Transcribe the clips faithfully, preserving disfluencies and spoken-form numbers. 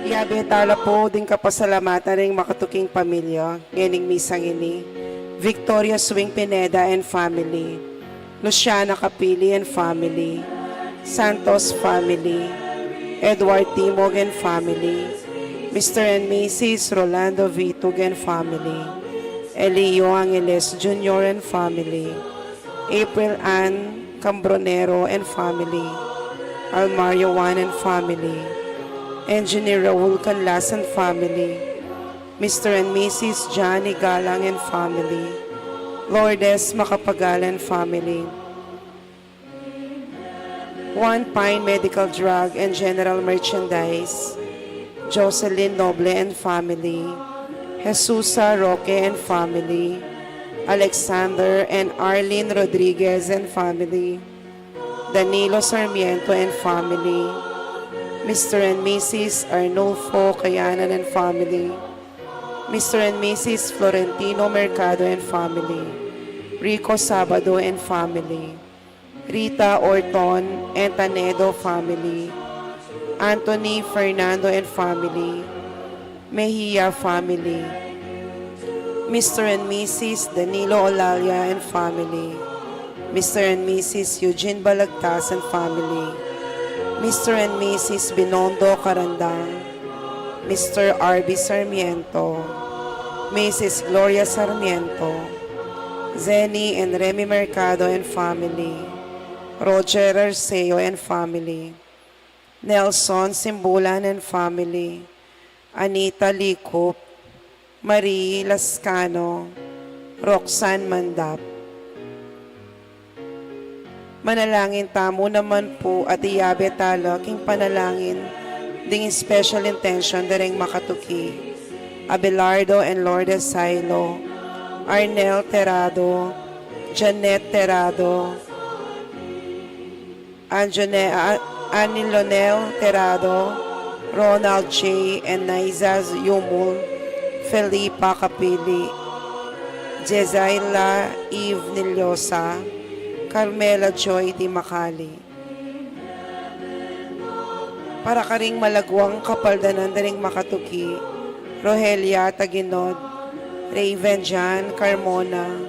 Iyabe tala pu ding kapasalamatan ring makatuking pamilya ngening misang ini: Victoria Swing Pineda and family, Luciana Capili and family, Santos family, Edward Timog and family, Mister and Missus Rolando Vitug and family, Elio Angeles Junior and family, April Ann Cambronero and family, Almario Juan and family, Engineer Raul Canlas and family, Mister and Missus Johnny Galang and family, Lourdes Macapagal and family, One Pine Medical Drug and General Merchandise, Jocelyn Noble and family, Jesusa Roque and family, Alexander and Arlene Rodriguez and family, Danilo Sarmiento and family, Mister and Missus Arnulfo Kayanan and family, Mister and Missus Florentino Mercado and family, Rico Sabado and family, Rita Orton and Tanedo family, Anthony Fernando and family, Mejia family, Mister and Missus Danilo Olalia and family, Mister and Missus Eugene Balagtas and family, Mister and Missus Binondo Carandang, Mister R B Sarmiento, Missus Gloria Sarmiento, Zenny and Remy Mercado and family, Roger Arceo and family, Nelson Simbulan and family, Anita Licup, Marie Lascano, Roxanne Mandap. Manalangin tamu naman pu at iyabe tala king panalangin ding special intention da ring makatuki: Abelardo and Lourdes Sailo, Arnel Terado, Janet Terado, Anjone-, A-, Anilonel Terado, Ronald J. and Naiza Yumul, Felipa Capili, Jezaila Eve Niliosa, Carmela Joy Di Macali. Para karing malaguang kapaldanan da ring makatuki: Rogelia Taginod, Raven John Carmona,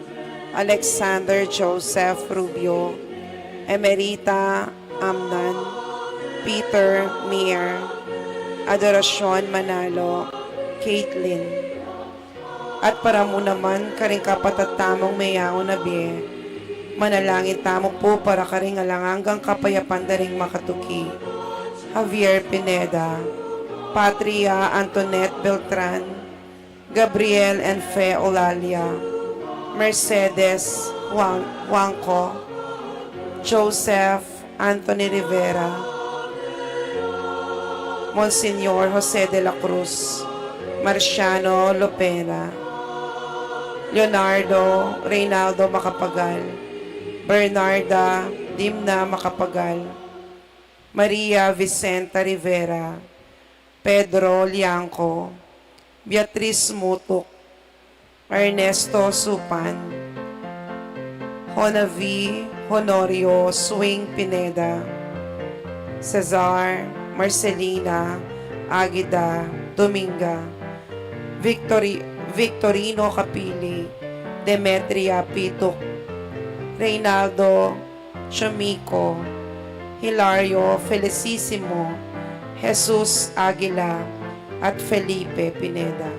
Alexander Joseph Rubio, Emerita Amnan, Peter Mier, Adoracion Manalo, Caitlin. At para mu naman karing kapatad tamung meyaun a bie, manalangin tamu pu para karing alang anggang kapayapan da ring makatuki: Javier Pineda, Patria Antoinette Beltran, Gabriel and Fe Olalia, Mercedes Juan-, Juanco, Joseph Anthony Rivera, Monsignor Jose de la Cruz, Marciano Lopera, Leonardo Reynaldo Macapagal, Bernarda Dimna Macapagal, Maria Vicenta Rivera, Pedro Liangco, Beatriz Mutuk, Ernesto Supan, Honavi Honorio Swing Pineda, Cesar Marcelina Agida Dominga, Victori-, Victorino Capili, Demetria Pituk, Reynaldo Chumico, Hilario Felicissimo, Jesus Aguila, at Felipe Pineda.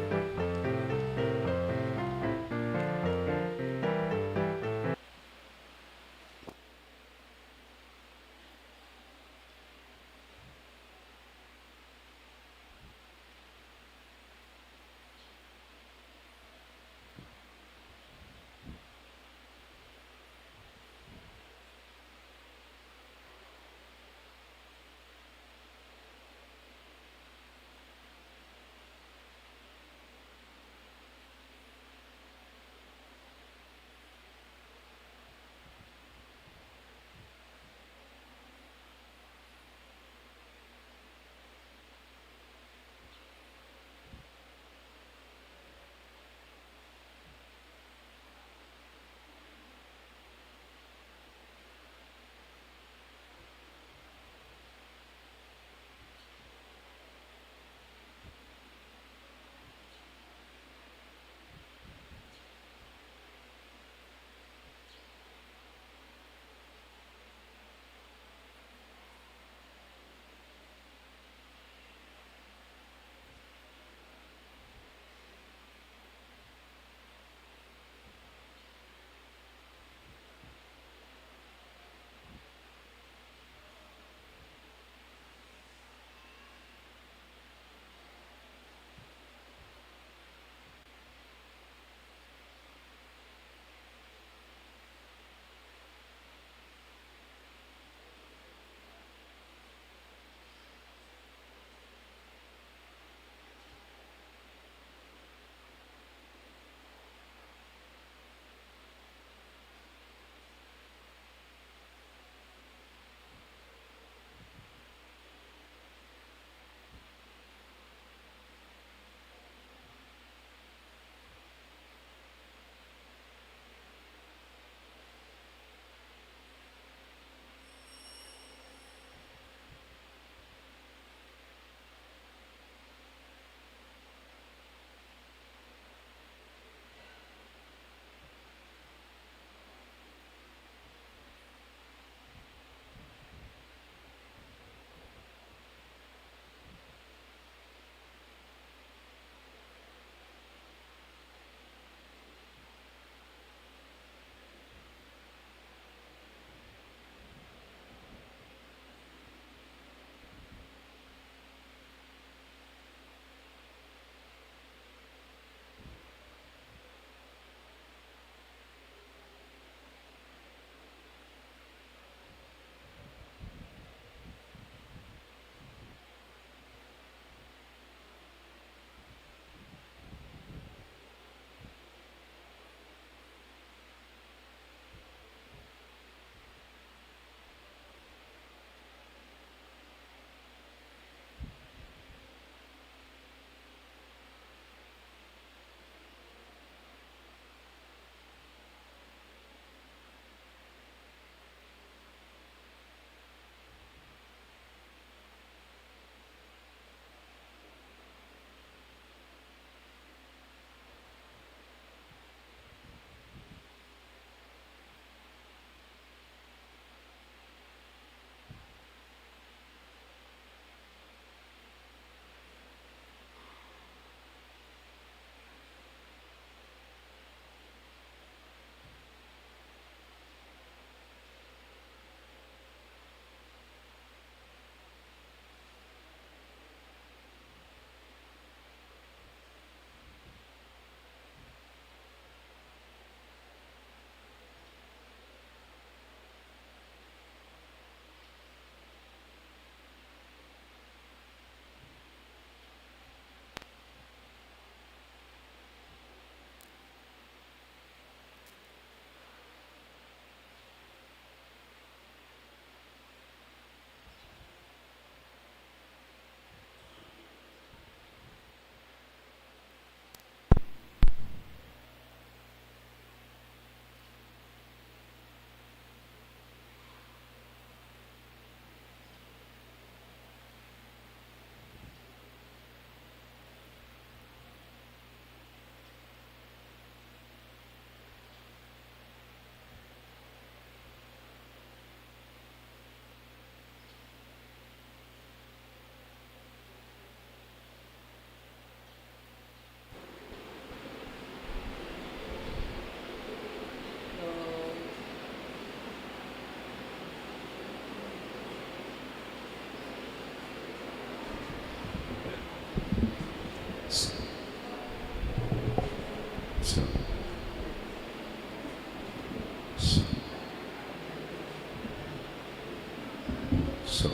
So.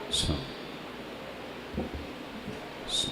So. So.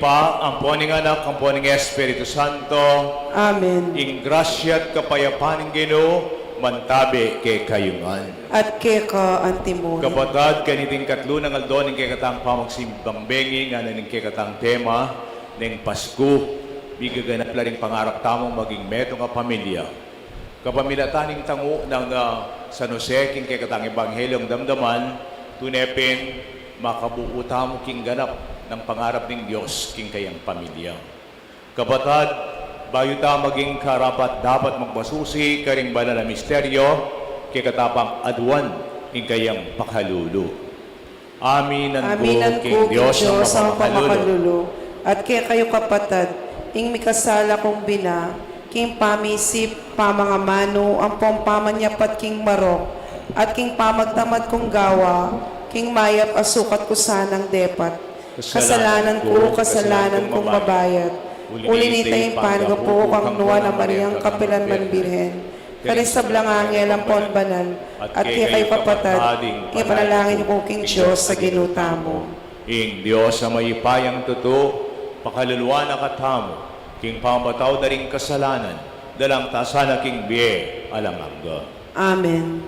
Ibpa, ampo ning Anak, ampo ning Espiritu Santo. Amen. Ing grasya at kapayapan ning Ginu mantabe kekayu ngan. At keka antimurin. Kapatad, kaniting katlu nang aldo ning kekatang pamagsimbang bengi, ngana ning kekatang tema, ning Pasku, migaganap la ring pangarap tamung maging metung a pamilya. Kapamilatan ning tangu nang, ah, San Jose king kekatang Ebanghelyung damdaman, tune pin makabuo tamu king ganap nang pangarap ning Dios king kayang pamilya. Kapatad, bayu ta maging karapat-dapat magpasusi karing banal a misteryo, kekata pang aduan ing kayang pakalulu. Aminan ku king Dios a mapakalulu, at kekayu kapatad, ing mikasala kung bina, king pamisip, pamangamanu, ampong pamanyapat king marok, at king pamagtamad kung gawa, king mayap a sukat ku sanang depat. Kasalanan ku, kasalanan kung mabayat. Uli nita ing panggapu ku kang Nuan a Mariang kapilan man Birhen, karing sablang anghel ampon banal, at kekayu kapatad, ipanalangin ku king Dios a Ginu tamu. Ing Dios a mayupayang tutu, pakaluluan na katamu, king pamapatawad da ring kasalanan, dalang ta sana king bie alang angga. Amen.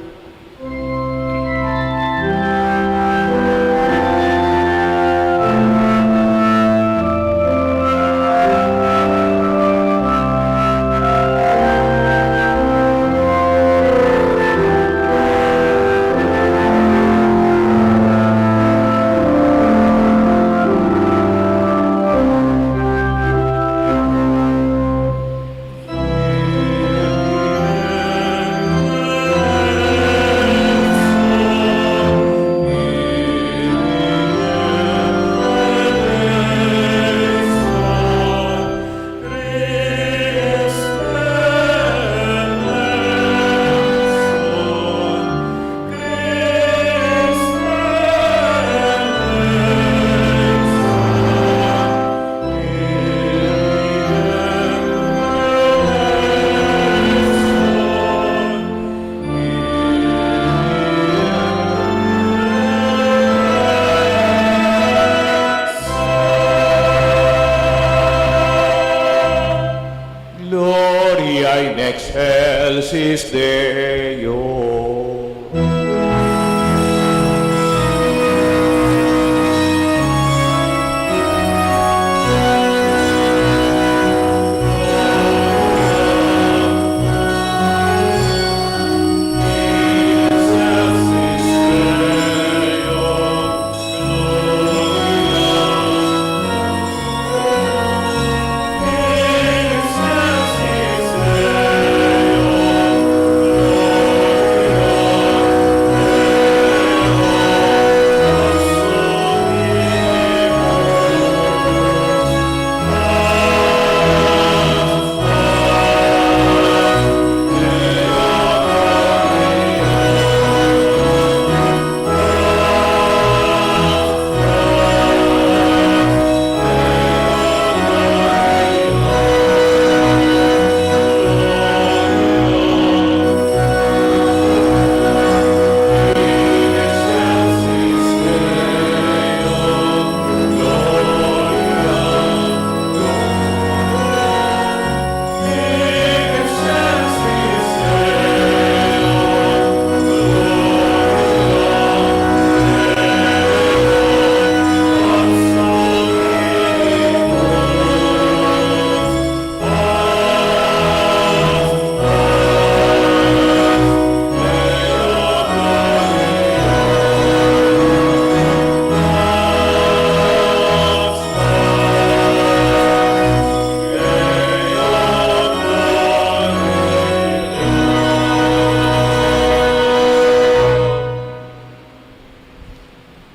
Gloria in excelsis Deo.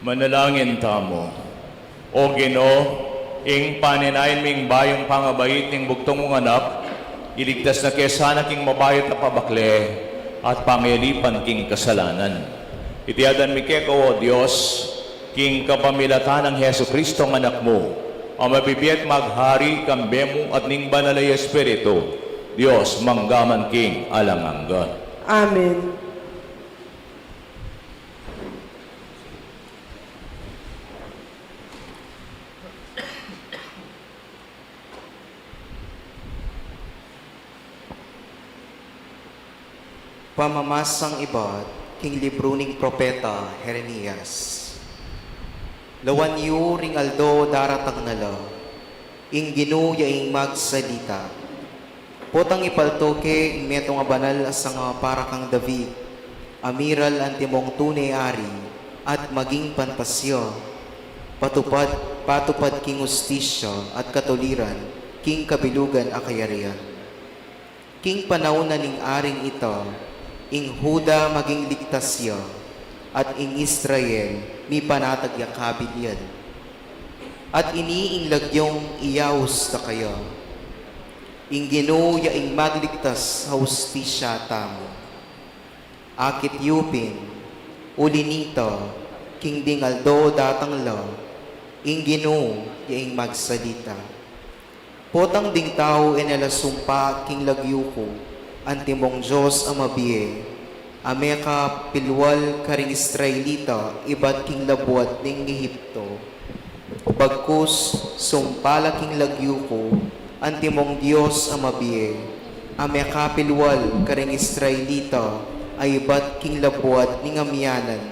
Manalangin tamu. O Ginu, ing paninayan ming bayung pangabait ning bugtung mung Anak, iligtas na ke sana king mabayat a pabakle at pangelipan king kasalanan. Iti aduan mi keka, O Dios, king kapamilatan nang Jesucristo a Anak mu, a mabibie at maghari kambe mu at ning Banal a Espiritu, Dios, mangga man king alang angga. Amen. Pamamasang ibat king libru ning propeta Jeremias. Lawan yu ring aldo daratang na la, ing Ginu ya ing magsalita. Potang ipalto ke ing metung a banal a sanga para kang David, a miral antimong tune ari, at maging pantas ya, patupad, patupad king hustisya at katuliran, king kabilugan a kayarian. King panaun na ning aring ita, ing Juda maging ligtas ya, at ing Israel mipanatag ya kabilyan. At ini ing lagyung iyaus da kaya, ing Ginu ya ing magligtas ha hustisya tamu. Akit yu pin, uli nita, king ding aldo datang la, ing Ginu ya ing magsalita. Potang ding tau e na la sumpa king lagyu ku, antimong Dios a mabie, a mekapilwal karing Israelita ibat king labuad ning Egipto. Bagkus sumpa la king lagyu ku, antimong Dios a mabie, a mekapilwal karing Israelita a ibat king labuad ning amianan,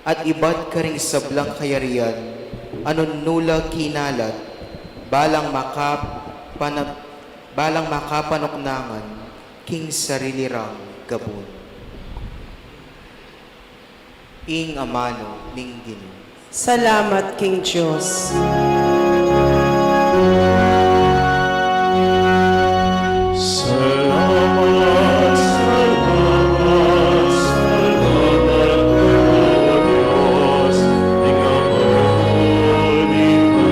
at ibat karing sablang kayarian a nung nu la kinalat, balang makap-, pana-, balang makapanuknangan king sarili rang gabun. Ing amanu ning Ginu. Salamat king Dios. Salamat, salamat, salamat, O Dios, ing amanu ning Ginu.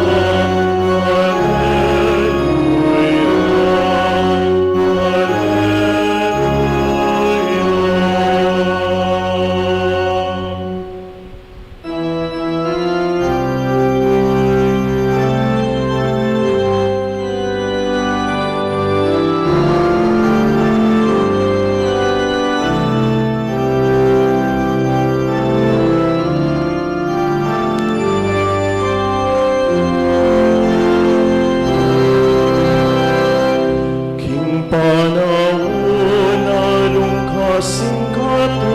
Aleluya, aleluya. King panaun a lungkas ing katuliran,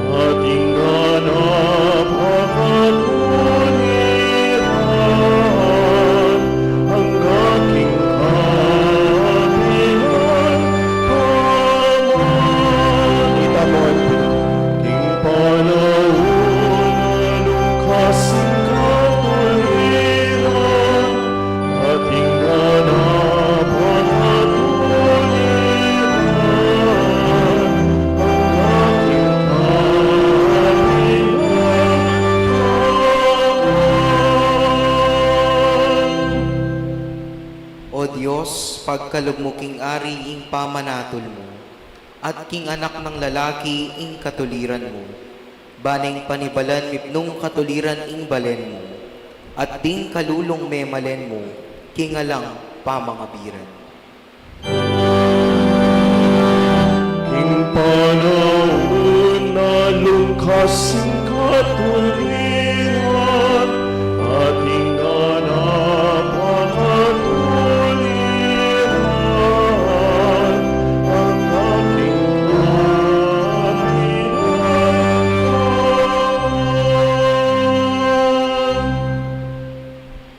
at ing ganap a katuliran, angga king kapilan paman. Ita mo, king panaun a lungkas ing katuliran, at ing ganap a katuliran, angga king kapilan paman. O Dios, pagkalub mu king ari ing pamanatul mu, at king anak nang lalaki ing katuliran mu. Ba neng panibalan mipnung katuliran ing balen mu, at ding kalulung memalen mu king alang pamangabiran. King panaun a lungkas ing katuliran, at ing ganap a katuliran, angga king kapilan paman.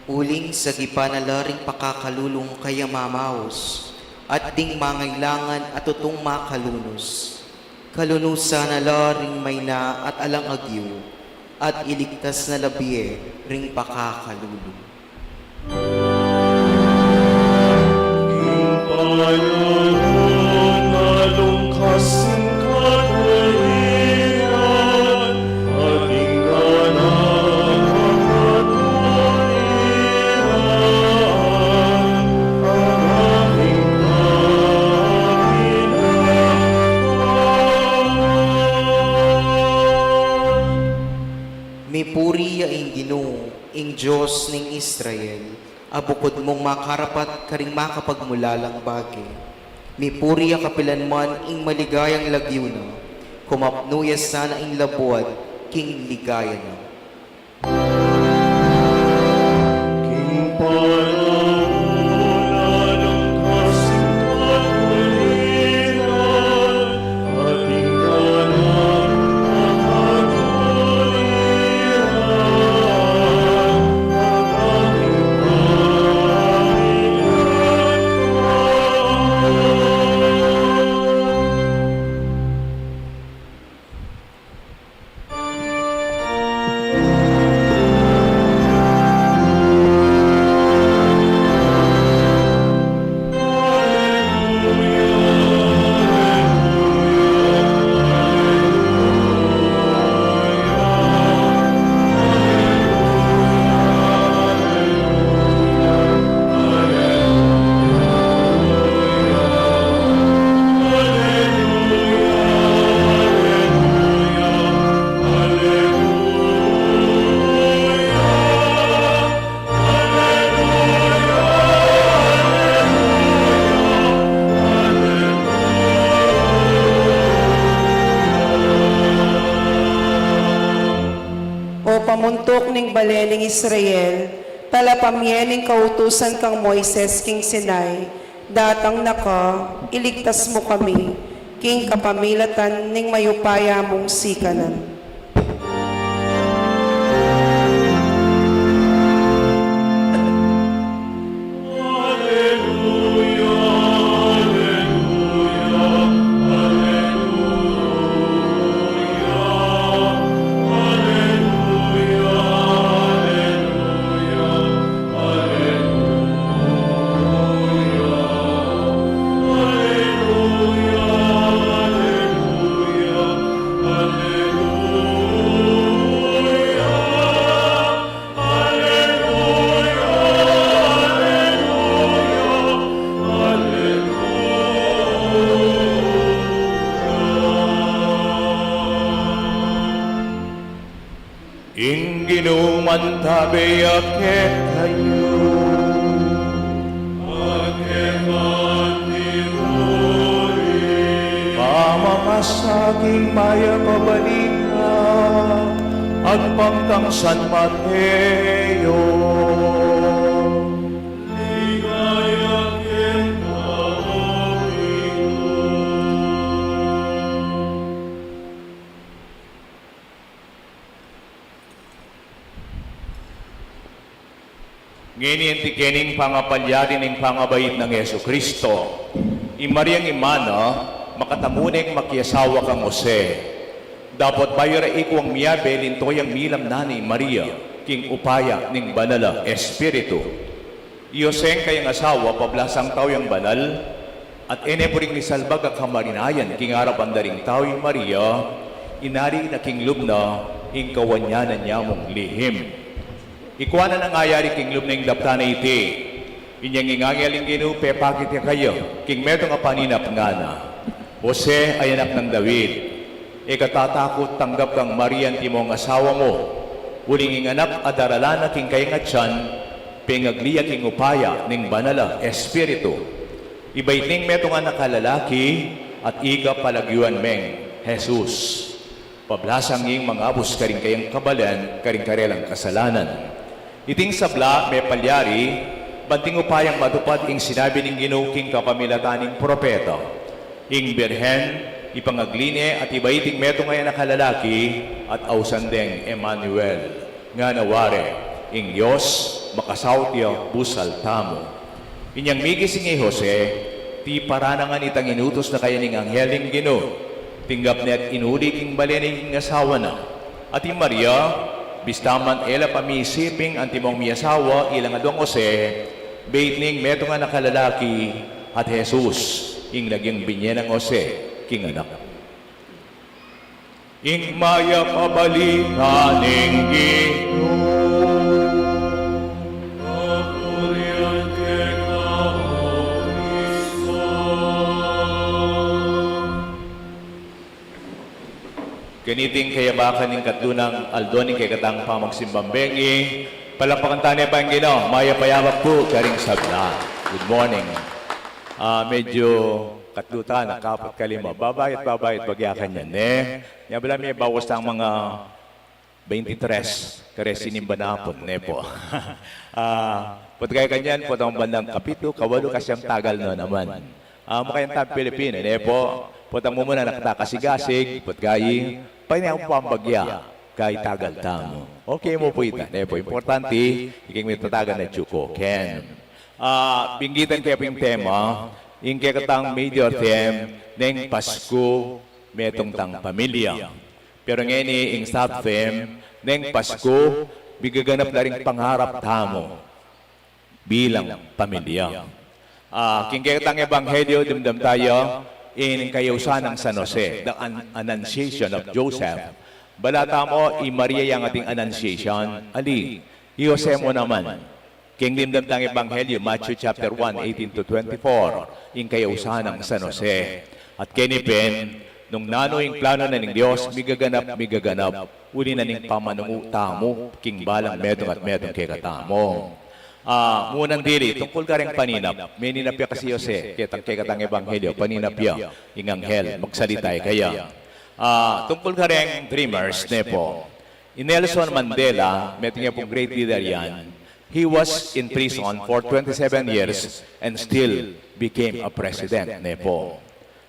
Uling sagipan na la ring pakakalulung kaya mamaus, at ding mangailangan a tutung makalunus. Kalunusan na la ring maina at alang agyu, at iligtas na la bie ring pakakalulu. King panaun a lungkas ing katuliran, at ing ganap a katuliran, angga king kapilan paman. Mipuri ya ing Ginu, ing Dios ning Israel, a bukud mung makarapat karing makapagmulalang bage. Mipuri ya kapilanman ing maligayang lagyu na, kumapnu ya sana ing labuad king ligaya na. King panaun a lungkas ing katuliran, bale ning Israel, talapamye ning kautusan kang Moises king Sinai, datang na ka, iligtas mu kami, king kapamilatan ning mayupaya mung sikanan. Ing Ginu mantabe ya kekayu. At keka mu rin. Pamamasa king Mayap a Balita agpang kang San Mateo. Ligaya keka, O Ginu. Ngeni anti kening pangapalyari ning pangabait nang Jesucristo, i Mariang ima na, makatamu neng makiasawa kang Jose. Dapot bayu ra ikuang miabe, linto yang milam nani i Maria king upaya ning Banal a Espiritu. I Jose ing kayang asawa, pablasang tau yang banal, at e ne buring misalbag a kamarinayan king arapan da ring tau i Maria, inari na king lub na ing kawanyanan ya mung lihim. Ikua na nang ayari king lub na ing daptan a iti. Inyang ing anghel ning Ginu pepakit ya kaya king metung a paninap, ngana: Jose a anak nang David, e ka tatakut, tanggap kang Maria antimong asawa mu, uling ing anak a daralan na king kayang atian, pengagli ya king upaya ning Banal a Espiritu. Ibait ning metung a anak a lalaki, at ika palagyuan meng Jesus. Pablasang ing mangabus karing kayang kabalen karing karelang kasalanan. Iting sabla mepalyari, ban king upayang matupad ing sinabi ning Ginu king kapamilatan ning propeta. Ing Birhen, ipangagli ne at ibait ing metung a anak a lalaki, at ausan deng Emmanuel. Ngana wari, ing Dios makasaut ya busal tamu. Inyang migising i Jose, tiparan na ngan itang inutus na kaya ning anghel ning Ginu. Tinggap ne at inuli king bale na ing asawa na. At i Maria, bista man e la pamisiping antimong miasawa ilang aduang Jose, bait ning metung a anak a lalaki, at Jesus ing lagyang binye nang Jose king anak. Ing Mayap a Balita ning Ginu. Kapurian keka, O Kristo. Kaniting kayabakan ning katlu nang aldo ning kekatang pamagsimbang bengi, palakpakan tane pa ing Ginu. Mayap a yabak pu karing sabla. Good morning. Ah, medyo katlu ta na, kaput, kalima. Babayu't babayu't bagya kanyan, ne? Nya bala mi bawas tang mga twenty-three, kare sinimba na pun, ne pu? Ah, put kaya kanyan, put ang bandang kapitu, kawalu, kasiyam, tagal no naman. Ah, makayang tang Pilipino, ne pu? Put ang mumuna na kata kasigasig, put kayi, panyang pambagya, kayi tagal tamu. Okay mu pu ita, ne pu? Importante, iking mitatagan na chuko, ken. Ah, binggitan ke pu ing tema, ing kekatang major theme, neng Pasku, metung tang pamilya. Pero ngeni ing sub-theme, neng Pasku, migaganap la ring pangarap tamu bilang pamilya. Ah, king kekatang ebanghelyo, dimdam taya, ing kayausan nang San Jose, the an-, Annunciation of Joseph. Bala tamu, i Maria yang ating Annunciation, ali, i Jose mu naman. King dimdam tang ebanghelyo, Matthew chapter one, eighteen to twenty-four, ing kayausan nang San Jose. At keni pin, nung nanu ing plano na ning Dios, migaganap, migaganap, uli na ning pamanungu tamu, king balang metung at metung kekatamu. Ah, munang dili, tungkul kareng paninap, meninap ya kasi Jose, ketang kekatang ebanghelyo, paninap ya, ing anghel, magsalita ya kaya. Ah, tungkul kareng dreamers, ne pu? I Nelson Mandela, metung ya pung great leader yan, he was in prison for twenty-seven years and still became a president, ne po.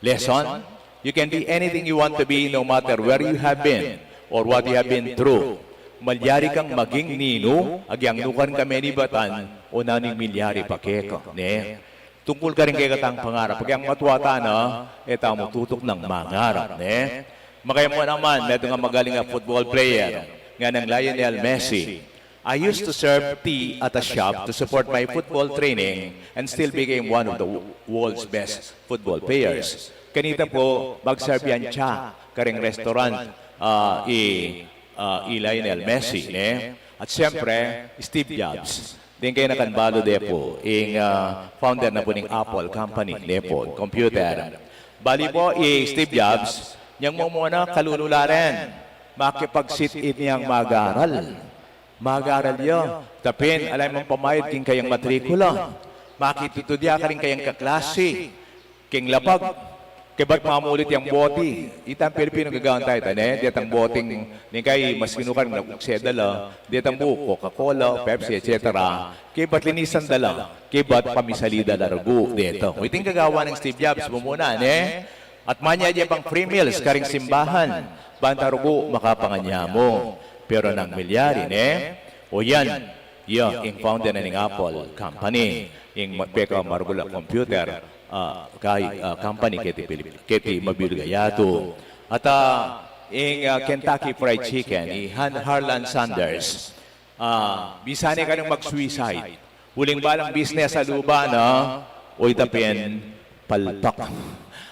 Lesson, you can be anything you want to be, no matter where you have been or what you have been through. Malyari kang maging ninu, agyang nukarin ka menibatan, o nanu ing milyari pa keka, ne? Tungkul karing kekatang pangarap, agyang matua tana, e tamu tutuknang mangarap, ne? Makaya mu naman, metung a magaling a football player, nganang Lionel Messi. I used to serve tea at a shop to support my football training and still became one of the wo-, world's best football players. Kanita po, mag-serve yan tsa karing restaurant, ah, i, ah, i Lionel Messi, ne? At siyempre, Steve Jobs. Deng kayang nakanbalu de po, ing, ah, founder na po ning Apple Company, ne po, computer. Bali po, i Steve Jobs, nyang mumuna kalulu la rin, makipag-sit-in yang mag-aral. Mag-aral ya, tapin, ala ya mang pamayad king kayang matrikula. Makitutud ya karing kayang kaklasi. King lapag, kaybat mamulit yang boti. Itang Pilipinu gagawan taya, ne? Detang boting, ning kay mas kinukan na ukse dala, detang bu, Coca-Cola, Pepsi, et cetera. Kaybat linisan dala, kaybat pamisali dala rugu, deta. Iting gagawan nang Steve Jobs, mumuna, ne? At manyadi ya pang free meals karing simbahan, banta rugu makapangan ya mu. Pero nanu ing milyari, ne? O yan, ya ing founder na ning Apple Company, ing ma-, pekamaragul a computer, ah, kay, ah, company keti Pilip-, keti mabilug a yatu. At, ah, ing, ah, Kentucky Fried Chicken, i Han-, Harland Sanders, ah, bisa ne kanung mag-suicide. Uling balang business a luba na, o itapin, palpak.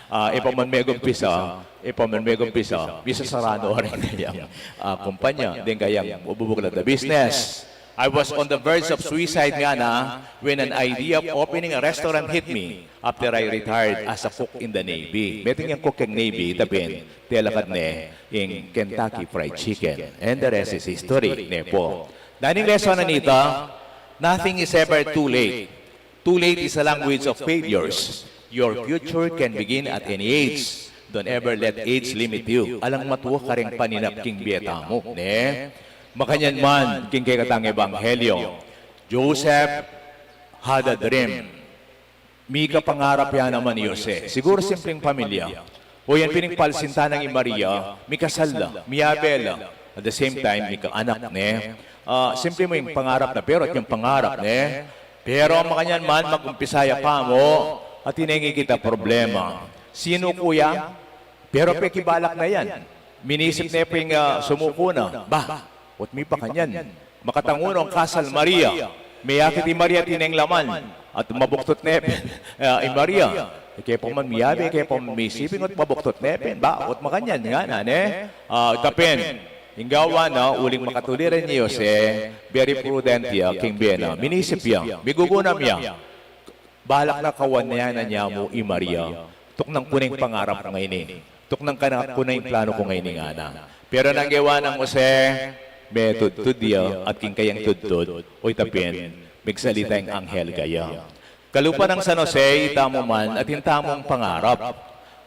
Ah, e pa man megumpisa, e pa man megumpisa, bisa saranu rin yang, ah, kumpanya, deng kayang bubuklat a business. I was on the verge of suicide ngana when an idea of opening a restaurant hit me after I retired as a cook in the Navy. Metung yang cook king Navy, itapin, telakad ne ing Kentucky Fried Chicken. And the rest is history, ne po. Nanu ing lesson na nita, nothing is ever too late. Too late is a language of failures. Your future can begin at any age. Don't ever let age limit you. Alang matua karing paninap king bie tamu, ne? Makanyan man, king kekatang ebanghelyo, Joseph had a dream. Mika pangarap ya naman i Jose. Siguru simpleng pamilya. O yan pin ing palsinta nang i Maria, mikasal la, miyabe la. At the same time, mika anak, ne? Ah, simple mu ing pangarap na, pero at yang pangarap, ne? Pero makanyan man, mag-umpisa ya pa mu, at tinengi kita problema. Sinu kuya? Pero pekibalak na yan. Minisip ne pin, ah, sumuku na. Ba, ot mipakanyan. Makatangu nung kasal Maria. Meyakit i Maria tineng laman. At mabuktut ne pin, ah, i Maria. Ike pa man miyabe, ike pa man misiping, ot mabuktut ne pin. Ba, ot makanyan ngana, ne? Ah, itapin. Ing gawa na, uling makatuli rin i Jose, very prudent ya, king bie na. Minisip ya, migugunam ya. Balak na kawanan ya mu i Maria. Tuknang ku na ing pangarap ku ngeni. Tuknang ku na ing plano ku ngeni ngana. Pero nanu ing gewa nang Jose, metudtud ya at king kayang tudtud, o itapin, migsalita ing anghel kaya. Kalupa nang San Jose, itamu man at ing tamung pangarap.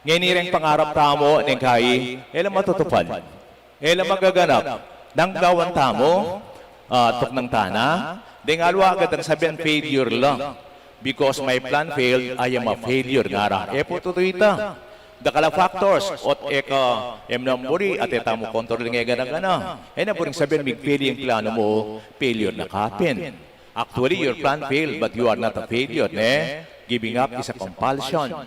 Ngeni reng pangarap tamu, neng kai, e la matutupad. E la magaganap. Nanu ing gawan tamu, ah, tuknang tana, deng aliwa agad dang sabian failure la. Because my plan failed, I am a failure, ngara. E pu tutu ita. Dakal a factors, ot e ka, e mu nang buri, at e tamu kontrol ing gana-gana. E na buring sabian mig-fail ing plano mu, failure na ka pin. Actually, your plan failed, but you are not a failure, ne? Giving up is a compulsion.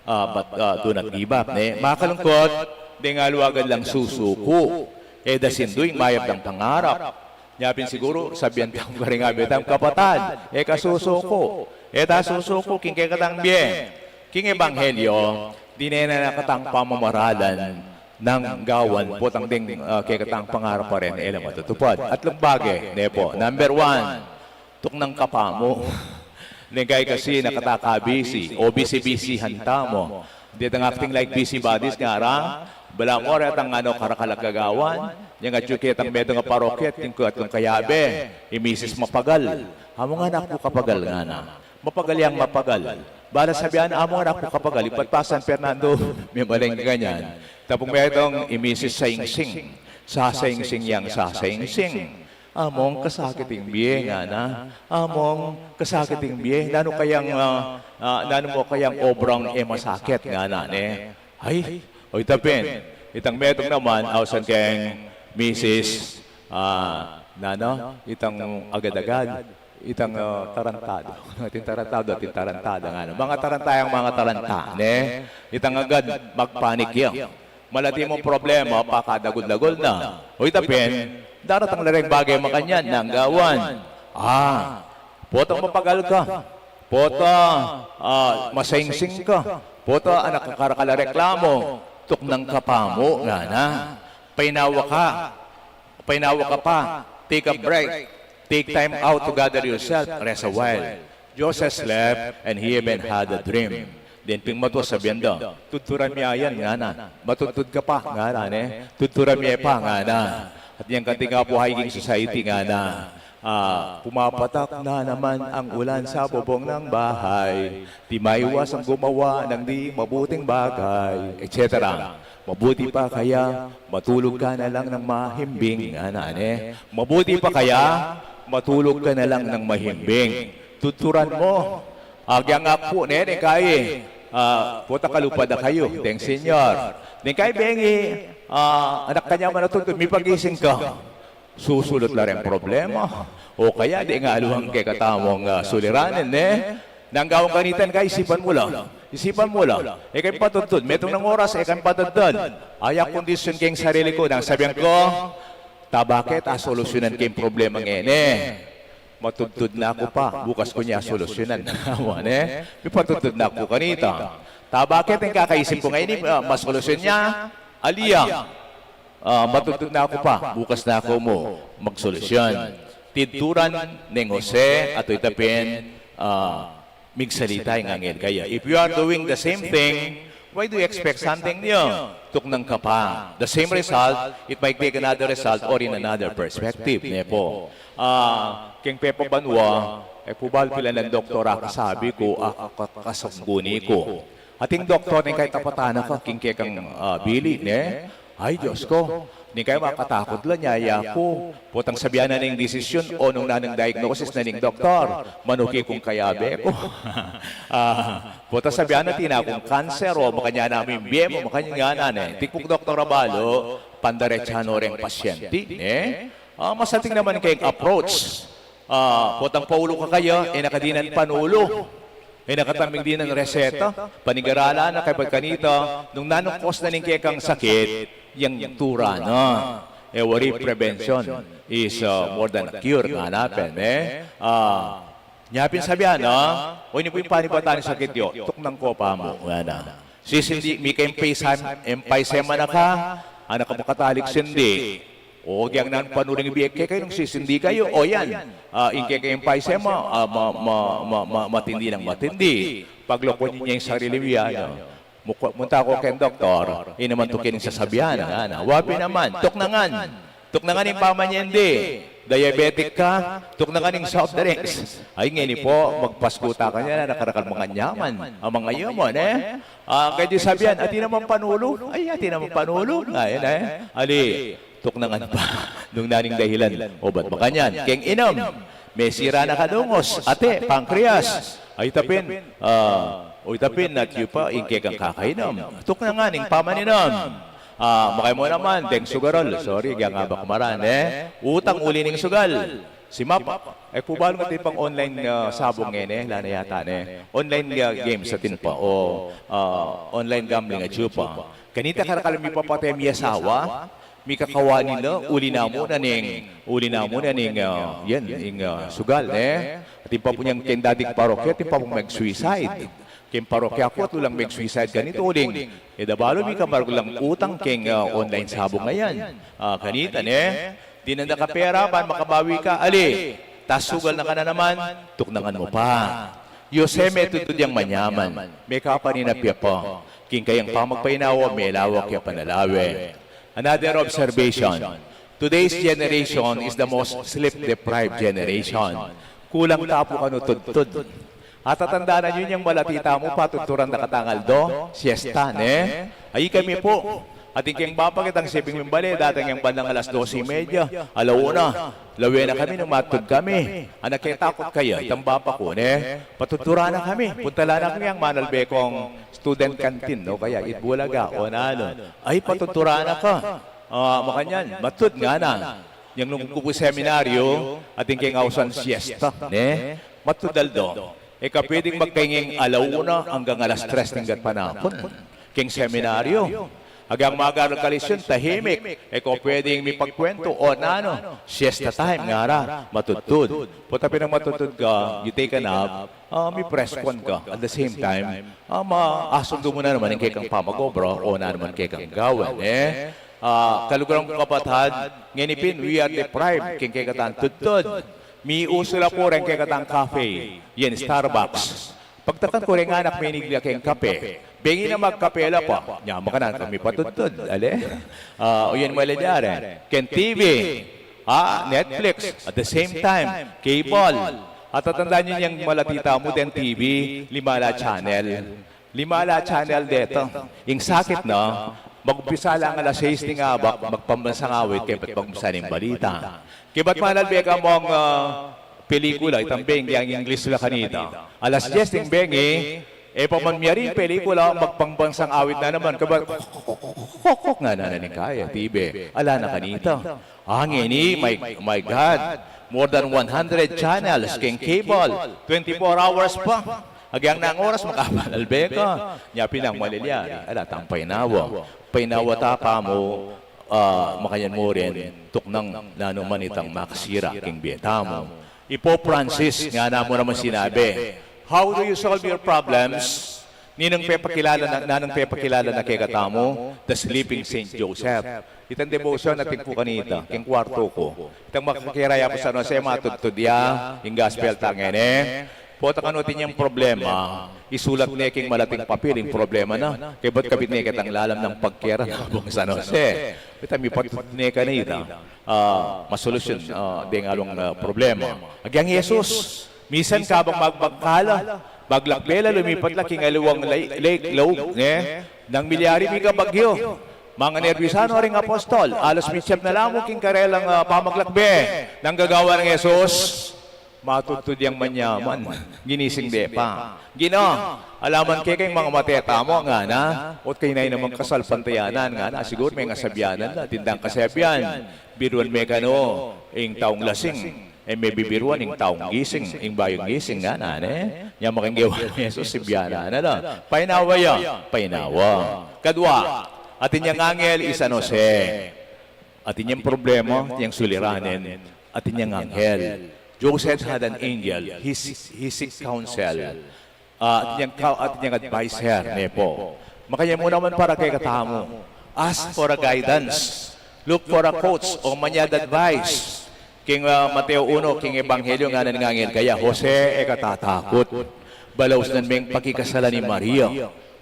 Ah, but, ah, do not give up, ne? Makalungkut, deng aliwa agad lang susuku. E da sindu ing mayap dang pangarap. Nya pin siguru, sabian tamu karing abe tamu, kapatad, e ka susuku. E ta susuku, king kekatang bie. King ebanghelyo, dinan na katang pamamaralan nang gawan, potang deng, ah, kekatang pangarap pa rin, e la matutupad. Atlung bage, ne po. Number one, tuknang kapa mu. Neng kai kasi nakatakabisi, o bisi-bisihan tamu. Detang acting like busybodies, ngara, balamu retang ano, karakal a gagawan, yang atyu ketang metung a parokya, tingku atlung kayabe, i misis mapagal. Amu ngana, aku kapagal, ngana. Mapagal yang mapagal. Bala sabian, amu ngana, aku kapagal, ibat pa San Fernando, memalengke kanyan. Tapung metung, i misis Sing-Sing. Sasaingsing yang sasaingsing. Among kasakit ing bie, ngana. Among kasakit ing bie. Nanu kayang, ah, ah, nanu mu kayang obrang e masakit, ngana, ne? Ay, o ita pin. Itang metung naman, ausan keng misis, ah, nanu, itang agad-agad. Itang, ah, tarantado. Atin tarantado, atin tarantada, ngana. Manga taranta yang manga taranta, ne? Itang agad magpanik ya. Malati mung problema, pakadagul-dagul na. O ita pin, daratang la reng bage makanyan, nanggawan. Ah, potang mapagal ka. Pota, ah, masaingsing ka. Pota, anak ka karakal a reklamo. Tuknang ka pa mu, ngana. Painawa ka. Painawa ka pa. Take a break. Take time out to gather yourself. Rest a while. Joseph slept and he even had a dream. Then pin matua sabian da, "Tudturan mi yan," ngana. "Matudtud ka pa," ngana, ne? "Tudturan mi pa," ngana. At yang kanting Apu Hiking Society, ngana. Ah, pumapatak na naman ang ulan sa bubong ng bahay. Di maiwasang gumawa ng di mabuting bagay, et cetera. Mabuti pa kaya matulog ka na lang ng mahimbing, ngana, ne? Mabuti pa kaya matulog ka na lang ng mahimbing. Tuturan mo. Agyang aku, ne, ne kay, ah, pota kalupa da kayu, deng senyor. Ne kay bengi, ah, anak kanya manatudtud, mipagising ka. Susulut la reng problema. O kaya, di nga aluang kekatamung, ah, suliranin, ne? Nanggawan kanita, ne kay isipan mu la. Isipan mu la. E keng patudtud, metung nang oras, e keng patudtud. Aya kondisyon keng sarili ku, nang sabian ku, ta bakit, a, solusyunan keng problema ngeni. Matudtud na ku pa, bukas ku ne solusyunan. Awa ne, mipatudtud na ku kanita. Ta bakit, ing kakaisip ku ngeni, ah, masolusyun ne, ali ya. Ah, matudtud na ku pa, bukas na ku mu magsolusyon. Tidturan neng Jose, ato ita pin, ah, migsalita ing anghel kaya. If you are doing the same thing, why do you expect something new? Tuknang ka pa. The same result, it might take another result or in another perspective, ne po. Ah, keng pepabanua, e ku balu pilan lang doktor a kasabi ku, a, a, ka-, kasangguni ku. Ating doktor ning kay tapatan na ka, king kekang, ah, bili, ne? Ay, Diyos ko, ning kay makatakut la, nyaya ku. Potang sabian na ning desisyon, o nung nanung diagnosis na ning doktor, manuki kung kayabe ku. Ah, potang sabian na atin na kung kanser, o makanyan na mu ing bie mu, makanyan na, ne? Tikpuk doktor a balu, pandaretsahan no reng pasyente, ne? Ah, masating naman keng approach. Ah, potang paulu ka kaya, e na ka dinan panulu. E na ka tambing dinan reseta. Panigaralan na kaybat kanita, nung nanung cause na ning kekang sakit, yang tura na. E wari, prevention is, ah, more than a cure, ngana pin, e. Ah, nya pin sabian na, o ini pu ing panibatan ning sakit yu, tuknang ko pa mu, ngana. Sisindi, mika emphysema, emphysema na ka, anak ka makatalik sindi. O, agyang nanung panulu ing bie keka, nung sisindi kayu, o yan. Ah, ing keka emphysema, ah, ma-, ma-, ma-, ma-, matindi nang matindi. Paglukwan ye ing sarili yu, ano. Muku-, munta ku keng doktor, ini naman tuki ning sasabian, ngana. Wa pin naman, tuknangan. Tuknangan ing pamanyende. Diabetic ka, tuknangan ing soft drinks. Ay, ngeni po, magpasku ta kanyan, nakarakal manganyaman. Amang ayu mu, ne? Ah, kaya di sabian, atin naman panulu. Ay, atin naman panulu. Ay, ne? Ali, tuknangan pa. Nung naning dahilan, o bat makanyan. Keng inum, mesira na kadungos, ate, pancreas. Ay, ita pin, ah, o ita pin, at yu pa, ing kekang kakainum. Tuknangan ing pamaninum. Ah, makay mu naman, deng sugarol. Sorry, agyang abak maran, e. Utang uli ning sugal. Simap, e ku balu atin pang online, ah, sabong ngeni, ala na yata ne. Online, ah, games atin pa, o, ah, online gambling atyu pa. Kanita karakal mipapate miyasawa, mikakawani la, uli na mu na ning, uli na mu na ning, ah, yan, ing, ah, sugal, ne? Atin pa pu nyang keng dating parokya, atin pa pung mag-suicide. Keng parokya ku, atin lang mag-suicide kanita uling e da balu mikamargu lang utang keng, ah, online sabong a yan. Ah, kanita, ne? Dinan da ka pera, ban makabawi ka, ali, ta sugal na ka na naman, tuknangan mu pa. Yose, me tudtud yang manyaman, me kapaninap ya pa, king kayang pamagpainawa, melawak ya panalawe. Another observation, today's generation is the most sleep-deprived generation. Kulang ta pu kanu tudtud. Atatandanan yu yang malati tamu, patudturan da katang aldo, siesta, ne? Ay, kami pu, Atin keng bapa kitang siping mimbale, datang yang bandang alas dose y media, ala una, lawen na kami nung matud kami. Anak, e takut kaya, itang bapa ku, ne? Patudturan na kami, puntalan na kami yang manalbe kung student canteen, o kaya Eat Bulaga, o nanu. Ay, patudturan na ka. Ah, makanyan, matud ngana. Yang nung ku pu seminaryo, atin keng ausan siesta, ne? Matud aldo. E ka pwedeng magkainging ala una anggang alas tres ning gatpanapun keng seminaryo. Agyang magarang ka lesyon, tahimik. E ka pwedeng mipagkwentu o nanu, siesta time ngara, matudtud. Pota pin nang matudtud ka, you take a nap, ah, mipreskwan ka. At the same time, ah, maasundu mu na naman ing kekang pamag-obra o nanu man kekang gawan, e? Ah, kaluguran kung kapatad, ngeni pin, we are deprived king kekatang tudtud. Miusu la pu reng kekatang cafe, yan Starbucks. Pagtakan ku reng anak, menig la keng kape. Bengi na magkape la pa. Nya, makananu kami patudtud, ale? Ah, o yan, malyari keng T V, ah, Netflix, at the same time, cable. At tatandaan yu, yang malati tamu deng T V, lima la channel. Lima la channel deta. Ing sakit na, mag-umpisa lang alas sais ning abak, magpambansang awit, kaybat mag-umpisa ning balita. Kaybat manalbe ka mung, ah, pelikula, itang bengi, yang English la kanita. Alas diyes ning bengi, e pa man miyari ing pelikula, magpambansang awit na naman. Kaybat, kokok nga na, na ning kaya, T V. Ala na kanita. Ah, ngeni, my, my God, more than one hundred channels keng cable, twenty-four hours pa. Agyang nanu oras makapanalbe ka? Nya pin ing malyari, ala tang painawa. Painawa ta pa mu, ah, makanyan mu rin, tuknang nanu man itang makasira king bie tamu. I Pope Francis, ngana mu naman sinabi, "How do you solve your problems?" Ninung pepakilala na, nanung pepakilala na kekatamu, the sleeping Saint Joseph. Itang debosyon atin ku kanita, keng kwartu ku. Itang makakiraya pu San Jose, matudtud ya, ing gospel ta ngeni. Pota kanu atin yang problema, isulat ne king malating papil ing problema na. Kaybat kabit ne ketang lalam nang pagkera nang San Jose. Itang mipatudtud ne kanita, ah, masolusyon, ah, deng alung, ah, problema. Agyang Jesus, misan kabang magbangkala, maglakbe la, lumipat la king aliwang lake, lake, laug, ne? Nang milyari mika bagyo, manganerbisan no ring apostol, alas mitsyam na la mu king karelang, ah, pamaglakbe. Nang gagawa nang Jesus, matudtud yang manyaman, ginising de pa. Ginu, ala man keka ing mangamate tamu, ngana, o't kayu na naman kasalpantayanan, ngana, siguru mengasabyan la, atin dang kasabyan, biruan me kanu ing taung lasing, e me bibiruan ing taung gising, ing bayung gising, ngana, ne? Nya makangewa Jesus, sibyanan na la. Painawa ya, painawa. Kadwa, atin yang anghel i San Jose. Atin yang problema, atin yang suliranin, atin yang anghel. Joseph had an angel, he, he seek counsel. Ah, atin yang ka-, atin yang adviser, ne pu. Makanyan mu naman para kekatamu. Ask for a guidance. Look for a coach o manyad advice. King, ah, Mateo uno, king Ebanghelyo, ngana ning anghel kaya, "Jose, e ka tatakut. Balausnan me ing pakikasalan i Maria.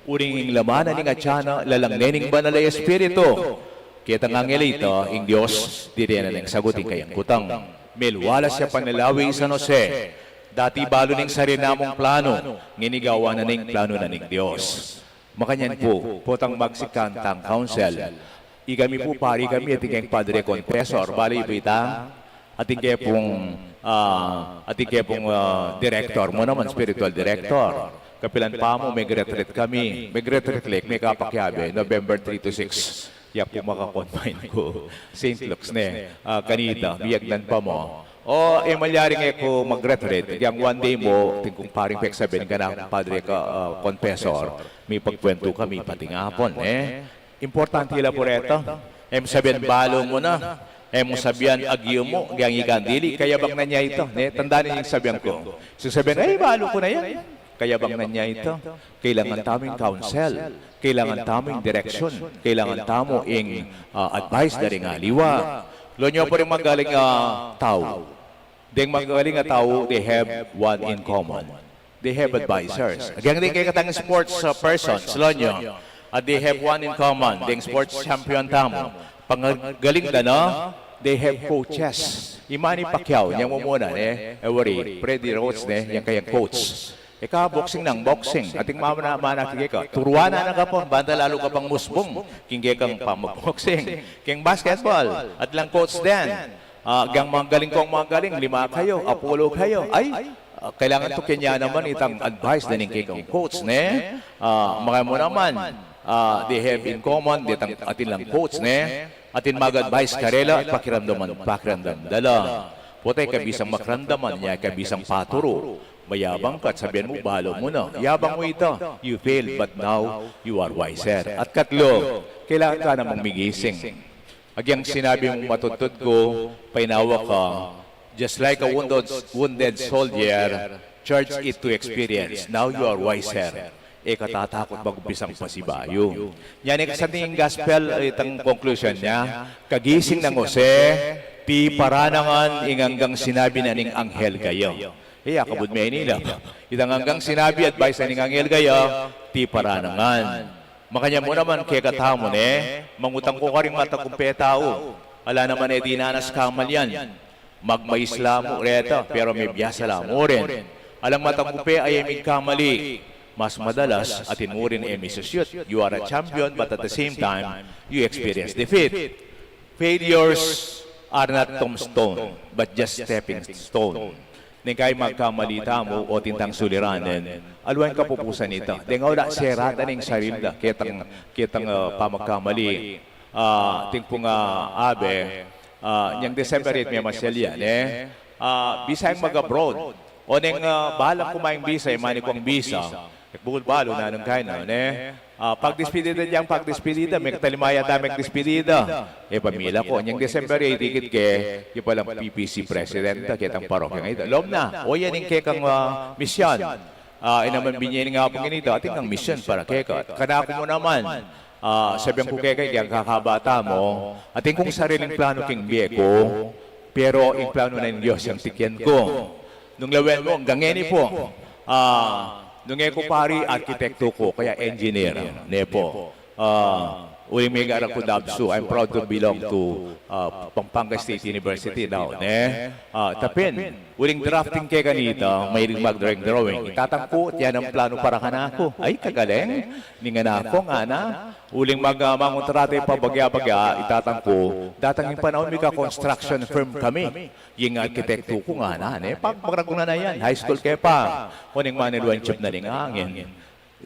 Uling ing laman na ning atyan na, lalang ne ning Banal a Espiritu." Ketang anghel a ita, ing Dios, dinan na neng sagut ing kayang kutang. Melwalas ya panlalawi i San Jose. Dati balu ne ing sarili namung planu, ngeni gawan na ne ing planu na ning Dios. Makanyan pu, potang magsikan tang counsel. Ikami pu, pari kami, atin keng padre confessor, bale yu pu ita, atin ke pung, ah, atin ke pung, ah, director mu naman, spiritual director. Kapilan pa mu, mag-retreat kami. Mag-retreat, like, mekapakyabe, November three to six. Ya pu maka-confine ku Saint Luke's ne, ah, kanita, miyagnan pa mu. O, e malyari nge ku mag-retreat, yang one day mu, atin kung paring peksaben, kanakung padre ka, ah, confessor, mipagkwentu kami pating apun, e. Importante la pu reta. E mu sabian balu mu na. E mu sabian agyu mu, agyang ika dili, kayabang na ne ita, ne? Tandanan ing sabian ku. Sung sabian, "Ay, balu ku na yan." Kayabang na ne ita. Kailangan tamu ing counsel. Kailangan tamu ing direksyon. Kailangan tamu ing, ah, advice da ring aliwa. Lawen yu pu ring magaling a tau. Deng magaling a tau, they have one in common. They have advisors. Agyang deng kekatang sports, uh, persons, lawen yu. At they have one in common, deng sports champion tamu. Pangagaling da na, they have coaches. I Manny Pacquiao, yang mumuna, ne? E wari, Freddie Roach, ne? Yang kayang coach. Ika boxing nang boxing. Ating mamana-mana keka. Turuan na ka pa, banta lalu ka pang musbung. King kekang pamag-boxing. King basketball. Atin lang coach din. Ah, agyang magaling kong magaling, lima kayu, apulo kayu. Ay, ah, kailangan to kanya naman itang advice na ning kekang coach, ne? Ah, makaya mu naman, ah, they have in common, detang atin lang coach, ne? Atin mag-advice karela, pakiramdaman, pakiramdam da la. Potang ika bisang makiramdaman, nya ika bisang paturu. Mayabang ka at sabian mu, balu mu na. Yabang mu ita, you failed, but now you are wiser. At katlu, kailangan ka namang migising. Agyang sinabi mung matudtud ku, painawa ka, just like a wounded, wounded soldier, charge it to experience. Now you are wiser. E ka tatakut mag-umpisang pasibayu. Nya ne kasanting gospel, itang conclusion na, kagising nang Jose, piparanangan ing anggang sinabi na ning anghel kaya. E, akabud Maynila. Itang anggang sinabi, advice na ning anghel kaya, piparanangan. Makanyan mu naman kekatamu ne, mangutang ku karing matagumpe tau. Ala naman e dinanas kamalian. Magmais la mu reta, pero mebiasa la mu rin. Alang matagumpe e migkamali. Mas madalas, atin mu rin e misusyut. You are a champion, but at the same time, you experience defeat. Failures are not tombstone, but just stepping stone. Neng kaya magkamali tamu o atin tang suliranin, aliwa ing kapupusan na nita. Deng aulan, serada ne ing sarili da ketang, ketang, ah, pamagkamali. Ah, atin pung, ah, abe, ah, inyang December eight, memasyal ya, ne? Ah, bisa yang mag-abroad. O neng, ah, balang kumayang bisa, e mani kung bisa. Bukut balu, nanung kaya na, ne? Ah, pagdespedida, inyang pagdespedida, mekatalimaya ta magdespedida. E pamila ku, inyang December eight, ikit ke, ing palang P P C president, ketang parokya ngeni. Lom na, o yan ing kekang, ah, misyon. Ah, e naman binye ning Apung ini, atin kang misyon para keka. Kanaku mu naman, ah, sabian ku keka, ing kakabata mu, atin kung sariling plano king bie ku, pero ing plano na ning Dios yang tikyan ku. Nung lawen mu, anggang ngeni pu, ah, nung e ku pari, arkitekto ku, kaya engineer, ne pu. Ah, uling migara ku DAVSU, I'm proud to belong to, ah, Pampanga State University now, ne? Ah, tapin, uling drafting ke kanita, mahilig mag-drawing-drawing. Itatang ku, atin yang plano para kanaku. Ay, kagaling ning anak ku, ngana. Uling mag-, ah, mangontrata ya pabagya-bagya, itatang ku, datang ing panaun mika-construction firm kami. Ing arkitekto ku, ngana, ne? Pag-, pagragunan na yan, high school ke pa. Kuning maniluan tiyub na ning angin.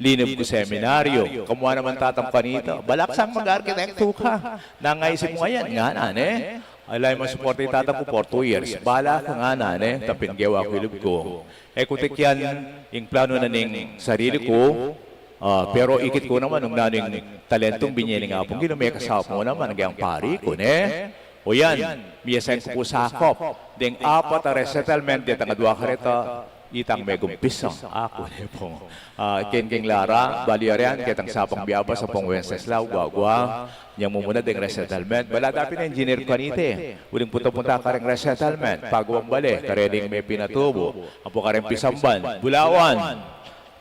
Linub ku seminaryo, kamua naman tatang ku kanita, balak sang mag-arkitekto ka. Nang aisip mu ngayan, ngana, ne? Ala, e masuporta i tatang ku for two years. Bala ka, ngana, ne? Tapin gewa ku i lub ku. E ku tikyan ing plano na ning sarili ku, ah, pero ikit ku naman nung nanu ing talentung binye ning Apung Ginu, mekasaup mu naman, agyang pari ku, ne? O yan, miyasan ku pu sakop deng apat a resettlement detang adua kareta, itang megumpisa. Aku ne pu. Ah, ken King Lara, bali aryan, ketang Sabang, Byabas, ampong Wenceslao, Guagua, inyang mumuna deng resettlement. Bala dapin engineer kanita e. Uling punta-punta kareng resettlement, pagawan bale, kareng mepinatubu, ampo kareng pisamban, Bulawan.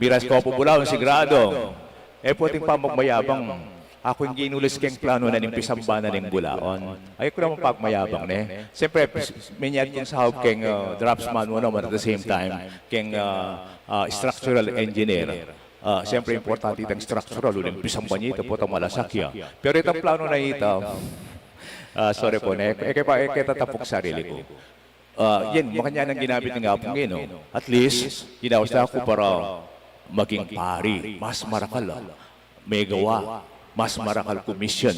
Miras ku pu Bulawan, sigurado. E pu ating pamagmayabang. Aku ing ginulis keng plano na ning pisamban na ning Bulawan. Ay, aku naman pagmayabang, ne? Siyempre, pis-, minyad kung saup keng, ah, draftsman mu naman at the same time, keng, ah, ah, structural engineer. Ah, siyempre, importante itang structural, uling pisamban ya ita, potang malasak ya. Pero itang plano na ita, ah, sorry pu, ne? E ke pa, e ke tatapuk sarili ku. Ah, yan, makanyan ang ginamit ning Apung Ginu. At least, inaus na ku para maging pari, mas marakal, ah, megawa, mas marakal ku misyon,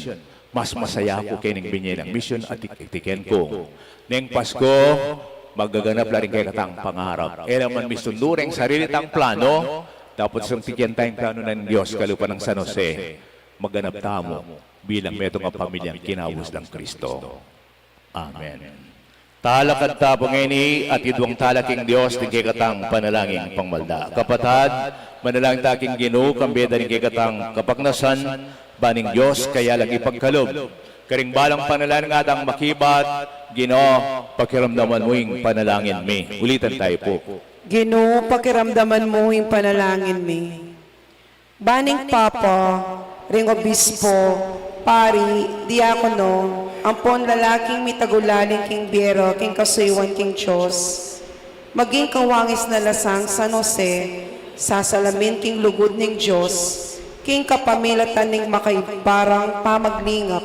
mas masaya ku keng binye nang misyon at tik-, tiken ku. Neng Pasko, magaganap la ring kekatang pangarap. E la man misundu reng sarili tang plano, dapot sung tiken tang plano nang Dios kalupa nang San Jose. Maganap tamu bilang metung a pamilyang kinausal nang Kristo. Amen. Talakad ta pu ngeni at idwang tala king Dios ding kekatang panalangin pangmalda. Kapatad, manalangin ta king Ginu, kambe da ring kekatang kapagnasan, ban ing Dios kaya lang ipagkalub karing balang panalangin ngatang makibat, Ginu, pakiramdaman mu ing panalangin mi. Ulitan tayu pu. Ginu, pakiramdaman mu ing panalangin mi. Ban ing Papa, ring Obispo, Pari, Diakono, ampon lalaking mitagulaling king bie ra king kasuyuan king Dios, maging kawangis na la sang San Jose, Sasalamin king lugud ning Dios, king kapamilatan ning makaigparang pamaglingap,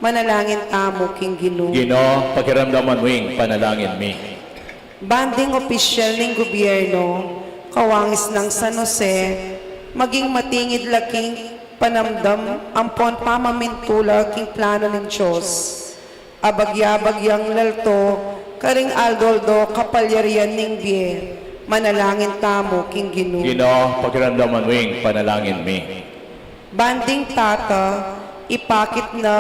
manalangin tamu king Ginu. Ginu, pakiramdaman mu ing panalangin mi. Ban ding opisyal ning gobyerno, kawangis nang San Jose, maging matingid la king panamdam ampon pamamintula king plano ning Dios. Abagya-bagyang lalto karing aldo-aldo kapalyarian ning bie, manalangin tamu king Ginu. Ginu, pakiramdaman mu ing panalangin mi. Ban ding tata, ipakit na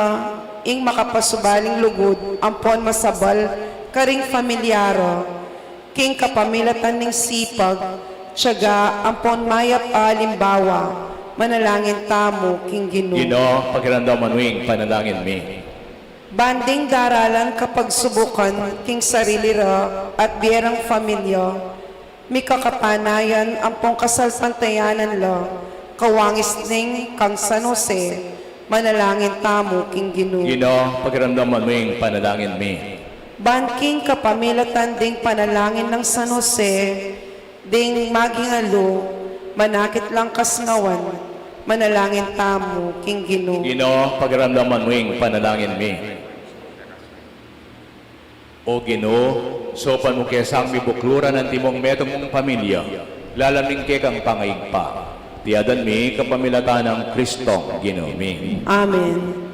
ing makapasubaling lugud ampon masabal karing pamilya ra, king kapamilatan ning sipag, tiyaga ampon mayap a alimbawa, manalangin tamu king Ginu. Ginu, pakiramdaman mu ing panalangin mi. Ban ding daralan kapagsubukan king sarili ra at bie rang pamilya, mikakapanayan ampon kasalpantayanan la, kawangis ning kang San Jose, manalangin tamu king Ginu. Ginu, pakiramdaman mu ing panalangin mi. Ban king kapamilatan ding panalangin nang San Jose, ding maging alu, manakit lang kasnawan, manalangin tamu king Ginu. Ginu, pakiramdaman mu ing panalangin mi. O Ginu, saupan mu ke sang mibukluran antimong metung mung pamilya, lalam ning kekang pangaigpa. Iti aduan mi kapamilatan nang Kristong Ginu mi. Amen.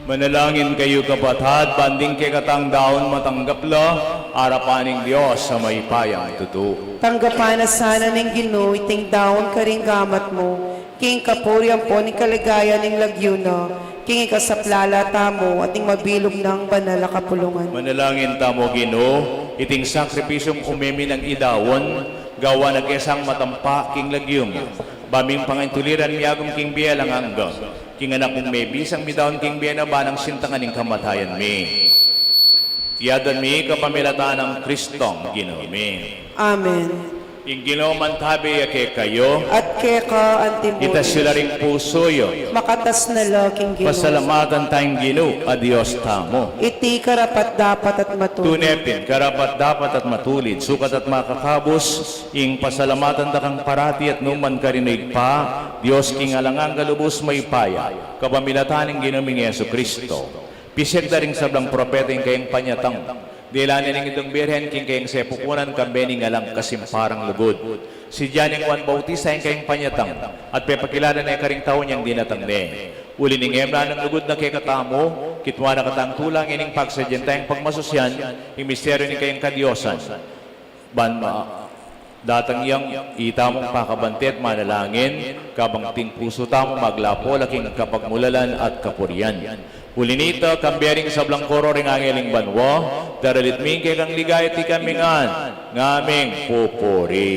Manalangin kayu, kapatad, ban ding kekatang daun matanggap la arapan ning Dios a mayupayang tutu. Tanggapan na sana ning Ginu iting daun karing gamat mu, king kapurian ampon ning kaligayan ning lagyu na, king ikasaplala tamu at ning mabilug nang banal a kapulungan. Manalangin tamu, Ginu, Iting sakripisyung ume mi nang idaun, gawa na ke sang matampa king lagyu mu. Ba ming pangaintuliran miagum king bie alang angga. King anak mung mebisang midaun king bie na ba nang sintangan ing kamatayan mi. Iti adwan mi kapamilatan nang Kristong Ginu mi. Amen. Ing Ginu mantabe ya kekayu. At keka antimurin. Itas yu la ring pusu yu. Makatas na la king Ginu. Pasalamatan tang Ginu a Dios tamu. Iti karapat-dapat at matulid. Tune pin, karapat-dapat at matulid, sukat at makakabus, ing pasalamatan da kang parati at nukarin man, Ibpa, Dios king alang angga lubus mayupaya, kapamilatan ning Ginu ming Jesucristo. Pisag da ring sablang propeta ing kayang panyatang. Dinan ne ning Indung Birhen king kayang sepupunan, kambe ning alang kasimparang lugud. Sidya neng Juan Bautista ing kayang panyatang, at pepakilala ne karing tau ing dinatang ne. Uli ning emla nang lugud na kekatamu, kitwa na katang tulang ining pagsadyan tang pagmasusyan, ing misteryu ning kayang kadiosan. Ban ma-, datang yang itamung pakabante at manalangin, kabang ing pusu tamu maglapo la king kapagmulalan at kapurian. Uli nita, kambe ring sablang koro ring angel ning banua, daralit mi ing kekang ligaya at ikami ngan, ngaming pupuri.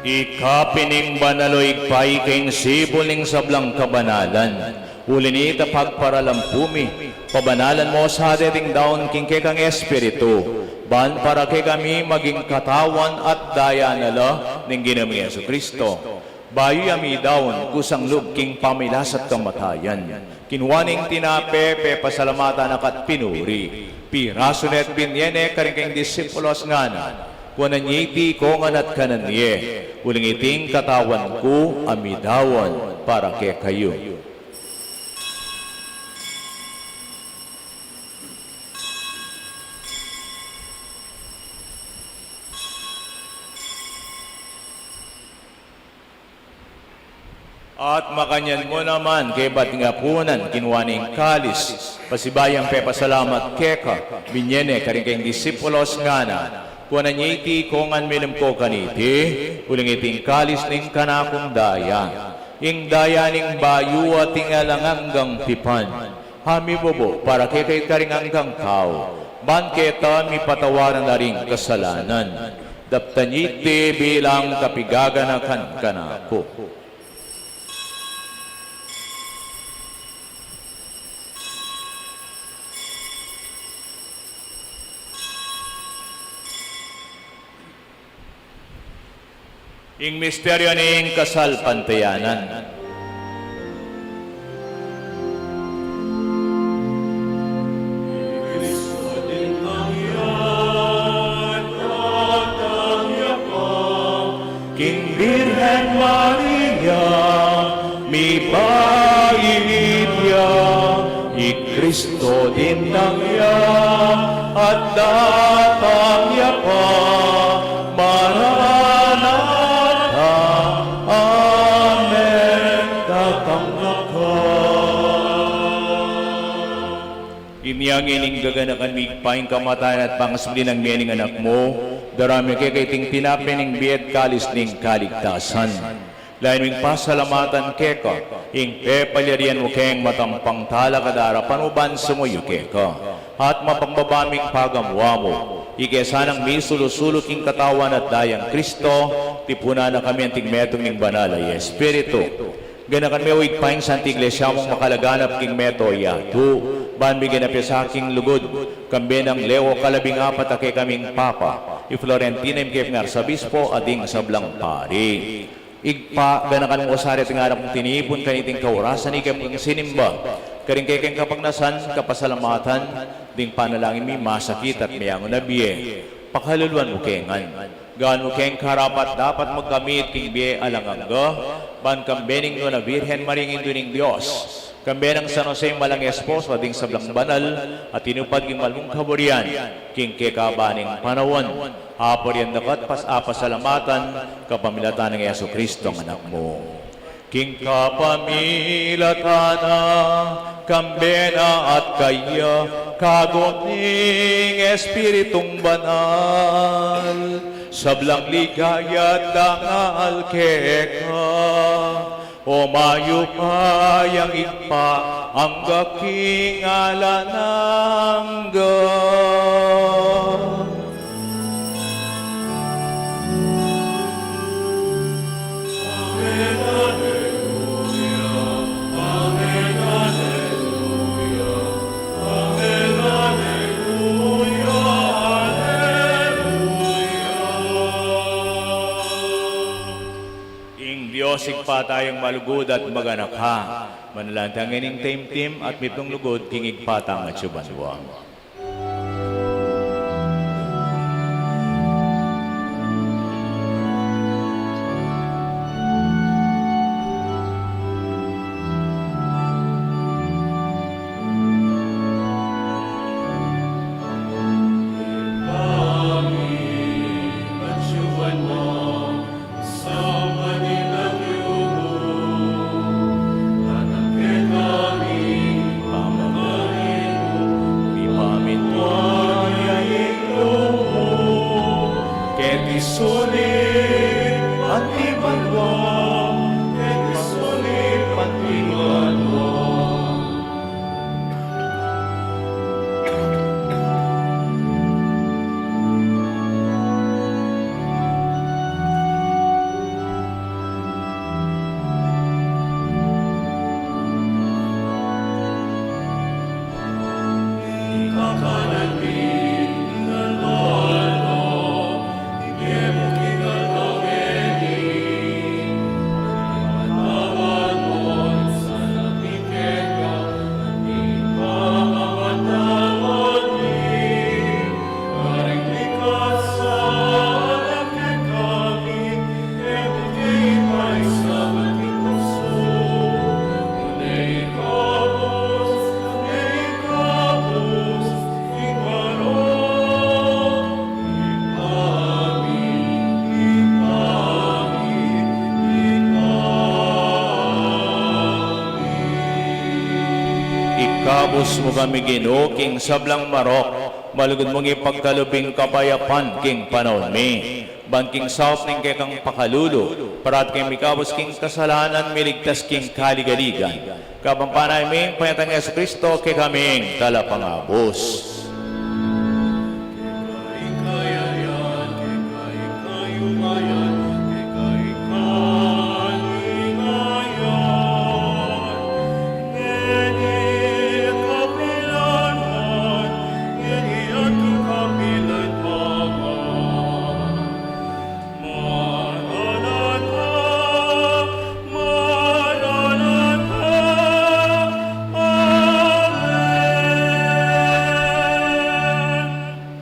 Ikapin ning banal, o Ibpa, ika ing sibul ning sablang kabanalan. Uli nita, pagparalampu mi, pabanalan mo sa deting daun king kekang Espiritu, ban para kekami maging katawan at daya na la ning Ginu ming Jesucristo. Bayu ya midaun kusang lub king pamilas at kamatayan, kinua ne ing tinape, pepasalamatan na ka at pinuri, pirasu ne at binie ne karing kayang disipulos, ngana: Kuanan ye iti ikongan at kanan ye, uling iti ing katawan ku a midaun para kekayu. At makanyan mu naman, kaybat ning apunan, kinua ne ing kalis, pasibayu yang pepasalamat keka, binie ne karing kayang disipulos, ngana: Kuanan ye iti ikongan, minum ko kaniti, uling iti ing kalis ning kanakung daya, ing daya ning bayu at ing alang anggang tipan, a mibubu para kekayu at karing anggang tau, ban keta mipatawaran la ring kasalanan. Daptan ye iti bilang kapigaganakan kanaku. Ing misteryu ning kasalpantayanan. King Birhen Maria, mibayu ya, i Kristo dintang ya, at datang ya pa. Maranatha, amen, datang na ka. Inya ngeni gaganakan mi, Ibpa, ing kamatayan at pangasubli nang mie ning Anak mu, daraun mi keka iting tinape ning bie at kalis ning kaligtasan. Lalu ming pasalamatan keka ing pepalyarian mu keng matampang talakad a arapan mu ban sumuyu keka. At mapakumbaba ming pagamuan mu, ike sanang misulu-sulu king katawan at dayang Kristo, tipunan na kami anting metung ning Banal a Espiritu. Ganakan me, o Ibpa, ing Santa Iglesia mung makalaganap king mabilug a yatu, ban miganap ya sa king lugud, kambe nang Leo kalabing apat a kekaming Papa, i Florentino a kekami Arsobispo, at ding sablang pari. Ibpa, ganakan mu sa reting anak mung tinipun kaniting kaorasan, ikami kang sinimba karing kekeng kapagnasan, kapasalamatan, ding panalangin mi masakit at meangu na bie, pakaluluan mu ke ngan. Gawan mu keng karapat-dapat magkamit king bie alang angga, ban kambe ning Nuan a Birhen Maria, Indu ning Dios, kambe nang San Jose, malang esposo, at ding sablang banal a tinupad king malmung kaburian king kekaban ning panaun, apurian da ka at pas-, apasalamatan kapamilatan nang Jesucristo a Anak mu. King kapamilatan na, kambe na at kaya, kayabe ning Espiritung Banal, sablang ligaya at dangal keka, o mayupayang Ibpa, angga king alang angga. Ing Dios Ibpa tang malugud at maganaka, manalan tang ining taimtim at mitung lugud king Ibpa tang atsu banua. Ikabus mu kami, Ginu, king sablang marok, malugud mung ipagkalub ing kapayapan king panaun mi. Ban king saup ning kekang pakalulu, parati kaming mikabus king kasalanan, miligtas king kaligaligan. Kabang panayam mi ing panyatang Jesucristo, kekaming talapangabus.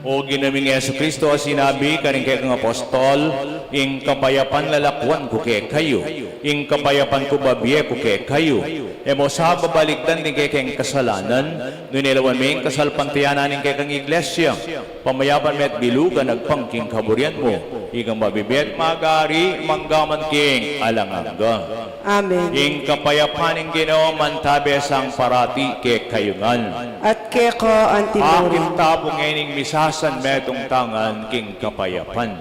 O Ginu ming Jesucristo, a sinabi karing kekang apostol, ing kapayapan lalakwan ku kekayu, ing kapayapan ku babie ku kekayu. E mu sa babalikdan ding kekeng kasalanan, nune lawan me ing kasalpantayanan ning kekang iglesia. Pamayapan me at bilugan agpang king kaburian mu, ikang mabibie at magari mangga man king alang angga. Amen. Ing kapayapan ning Ginu mantabe sang parati kekayu ngan. At keka antimurin. Akit tabu ngening misasan metung tangan king kapayapan.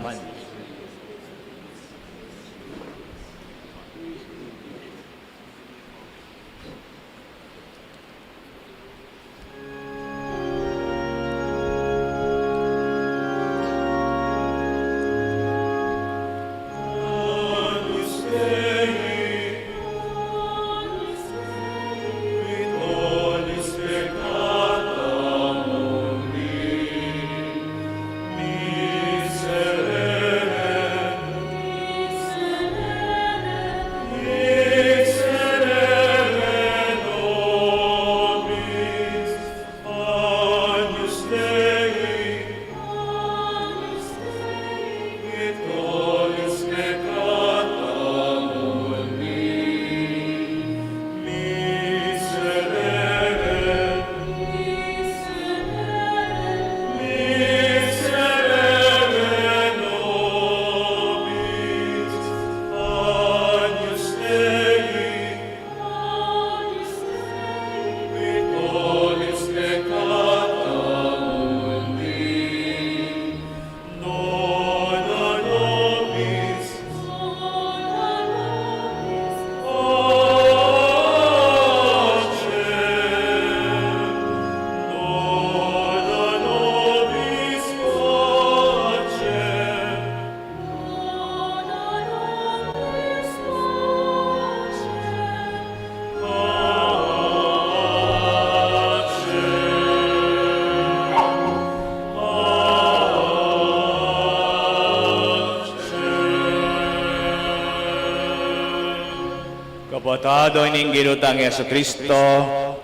Kapatad, o ning Ginu tang Jesucristo,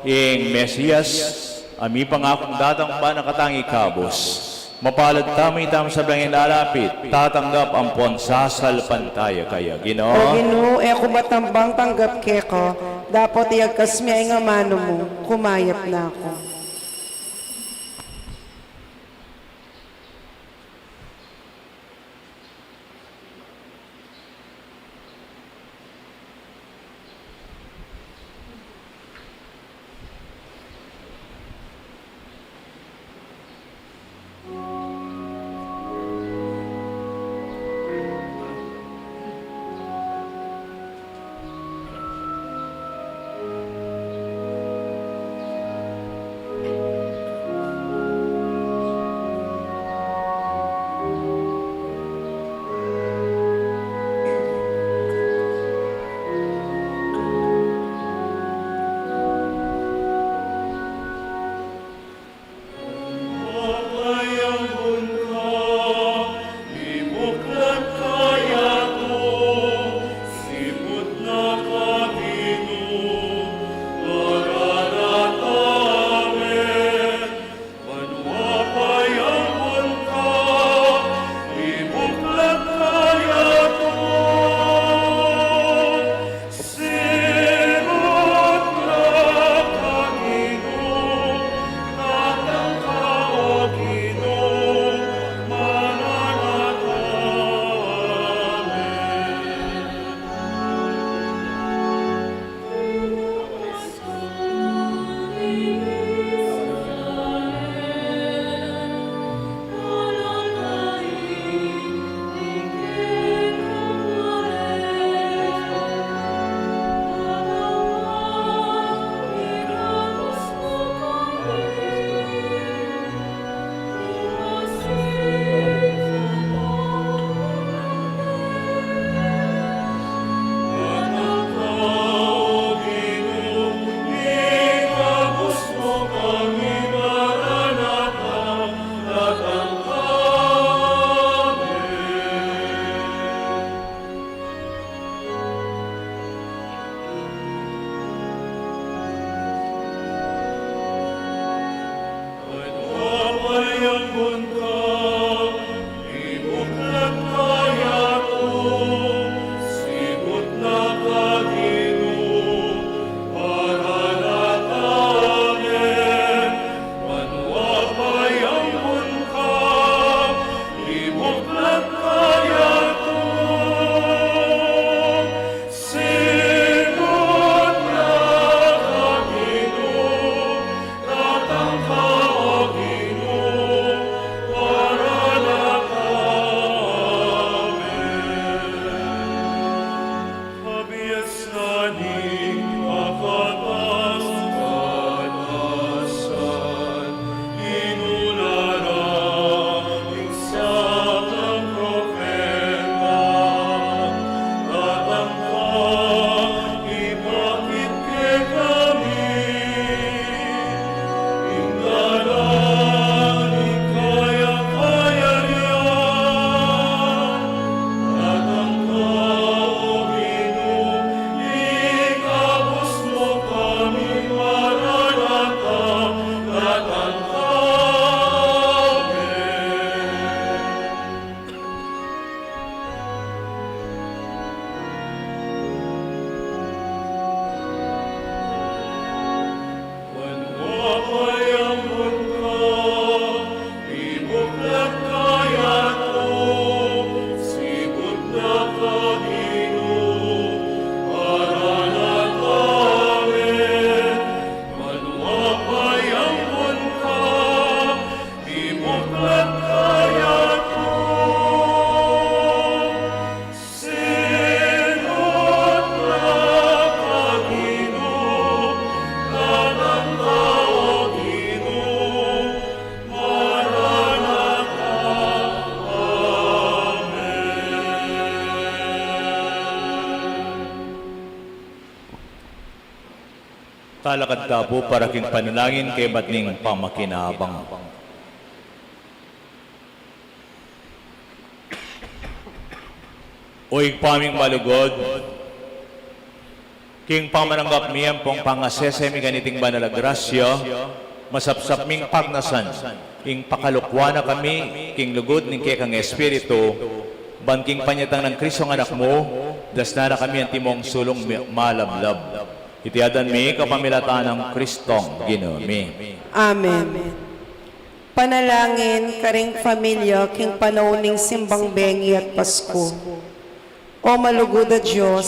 ing Mesias, a mipangakung datang ba na katang ikabus. Mapalad tamu, ita mu sablang ilalapit, tatanggap ampon sasalpantaya kaya. Ginu. O Ginu, e ku matambang tanggap keka, dapot iyagkas me ing amanu mu, kumayap na ku. Talakad ta pu para king panalangin kaybat ning pamakinabang. O Ibpa ming malugud, king pamananggap mi ampong pangasese mi kaniting banal a grasya, masapsap ming pagnasan ing pakalukwan na kami king lugud ning kekang Espiritu, ban king panyatang nang Kristong Anak mu, dasnan na kami antimong sulung mi-, malablab. Iti adwan mi kapamilatan nang Kristong Ginu mi. Amen. Panalangin karing pamilya king panaun ning simbang bengi at Pasku. O malugud a Dios,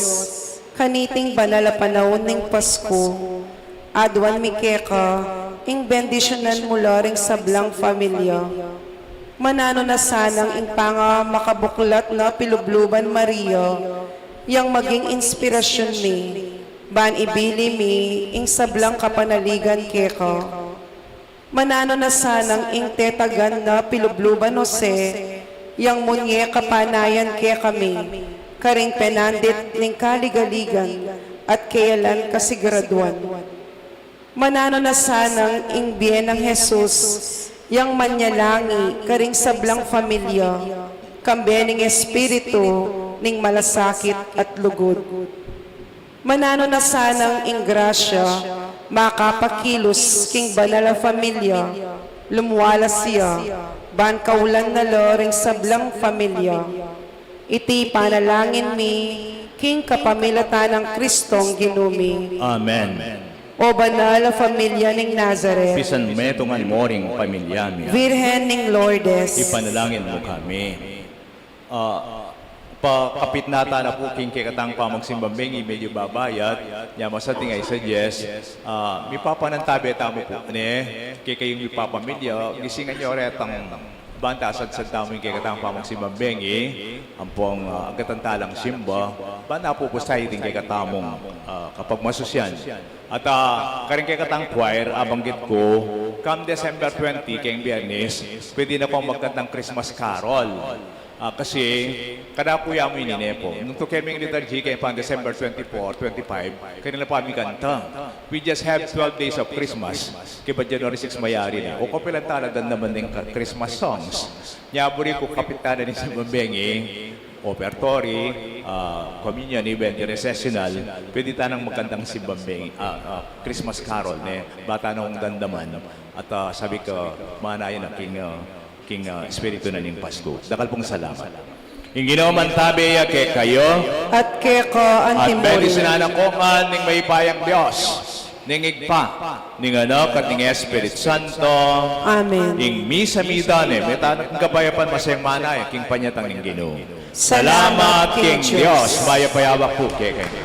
kaniting banal a panaun ning Pasku, adwan mi keka ing bendisyunan mu la ring sablang pamilya. Mananu na sanang ing pangamakabuklat na pilubluban Maria, yang maging inspirasyun mi, ban ibili mi ing sablang kapanaligan keka. Mananu na sanang ing tetagan na pilubluban Jose, yang munye kapanayan kekami, karing penandit ning kaligaligan at keyalan kasiguraduan. Mananu na sanang ing bie nang Jesus, yang manyalangi karing sablang pamilya, kambe ning espiritu ning malasakit at lugud. Mananu na sanang ing grasya makapakilus king banal a pamilya, lumualas ya, ban kaulan na la ring sablang pamilya. Iti panalangin mi king kapamilatan nang Kristong Ginu mi. Amen. O banal a pamilya ning Nazaret, pisanmetungan mu ring pamilya mi. Virgen ning Lourdes, ipanalangin mu kami. Ah, pakapit na ta na pu king kekatang pamagsimbang bengi, medyu babayat, nya masanting a i-suggest, ah, mipapanantabe tamu pu ne, kekayung mipapamilya, gisingan yu retang banta sadsad tamu ing kekatang pamagsimbang bengi, ampong, ah, agatan ta lang simba, ban mapupus tamu king kekatamung, ah, kapagmasusyan. At, ah, karing kekatang choir, abanggit ku, come December twenty, keng Biyernes, pwede na pong magkantang Christmas carol. Ah, kasi, kada ku ya mu ini ne pu. Nung tuke ming liturgy keng pang December twenty-four, twenty-five, kanila pa mi kanta. We just have twelve days of Christmas. Kaybat January six mayari na. O kapilan tala damdaman ding ka-, Christmas songs. Nya buri ku kapit ta na ning simbang bengi, ofertory, ah, communion, even the recessional, pwede ta nang magkantang simbang bengi, ah, ah, Christmas carol, ne? Ba ta nang damdaman. At, ah, sabi ku, mana yan, ah, king, ah, king, ah, espiritu na ning Pasku. Dakal pung salamat. Ing Ginu mantabe ya kekayu. At keka mu rin. At bendisyunan na kayu ngan ning mayupayang Dios, ning Ibpa, ning Anak, at ning Espiritu Santo. Amen. Ing misa mita ne, mete tana king kapayapan, masaya't manaya king panyatang ning Ginu. Salamat king Dios. Mayap a abak pu kekayu.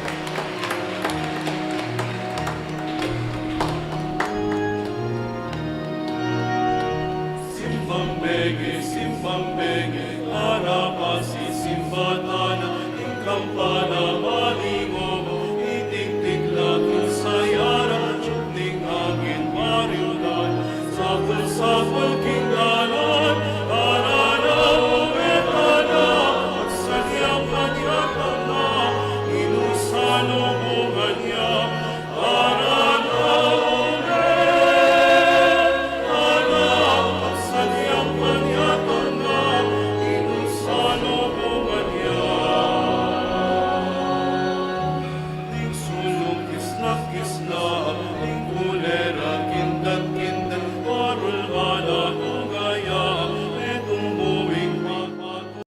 Simbang bengi, simbang bengi, arapasi simbatan na, ing kampana malingob, itiktik la king sayaran, ning angin mariunan, sapul-sapul king dalan, arana, ume tana, at sadyang panyatang na, ing salubungan ya, arana, ume tana, at sadyang panyatang na, ing salubungan ya. Ning sulung kisna-kisna, ning kulera kindat-kindat, marul man a tugaya, metung mu ing mapatu-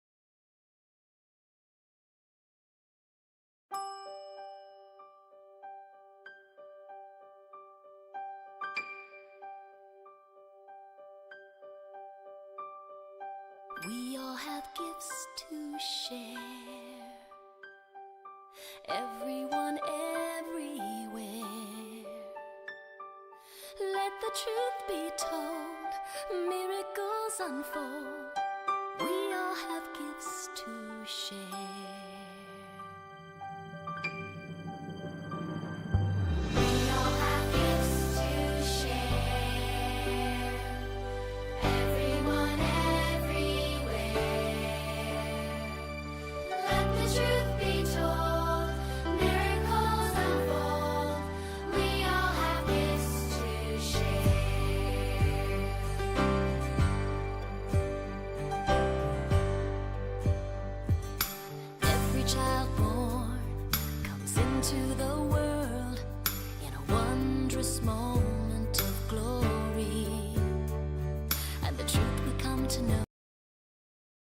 We all have gifts to share. Everyone, everywhere. Let the truth be told, miracles unfold. We all have gifts to share. We all have gifts to share. Everyone, everywhere. Let the truth be told, miracles unfold. We all have gifts to share. Every child born comes into the world in a wondrous moment of glory.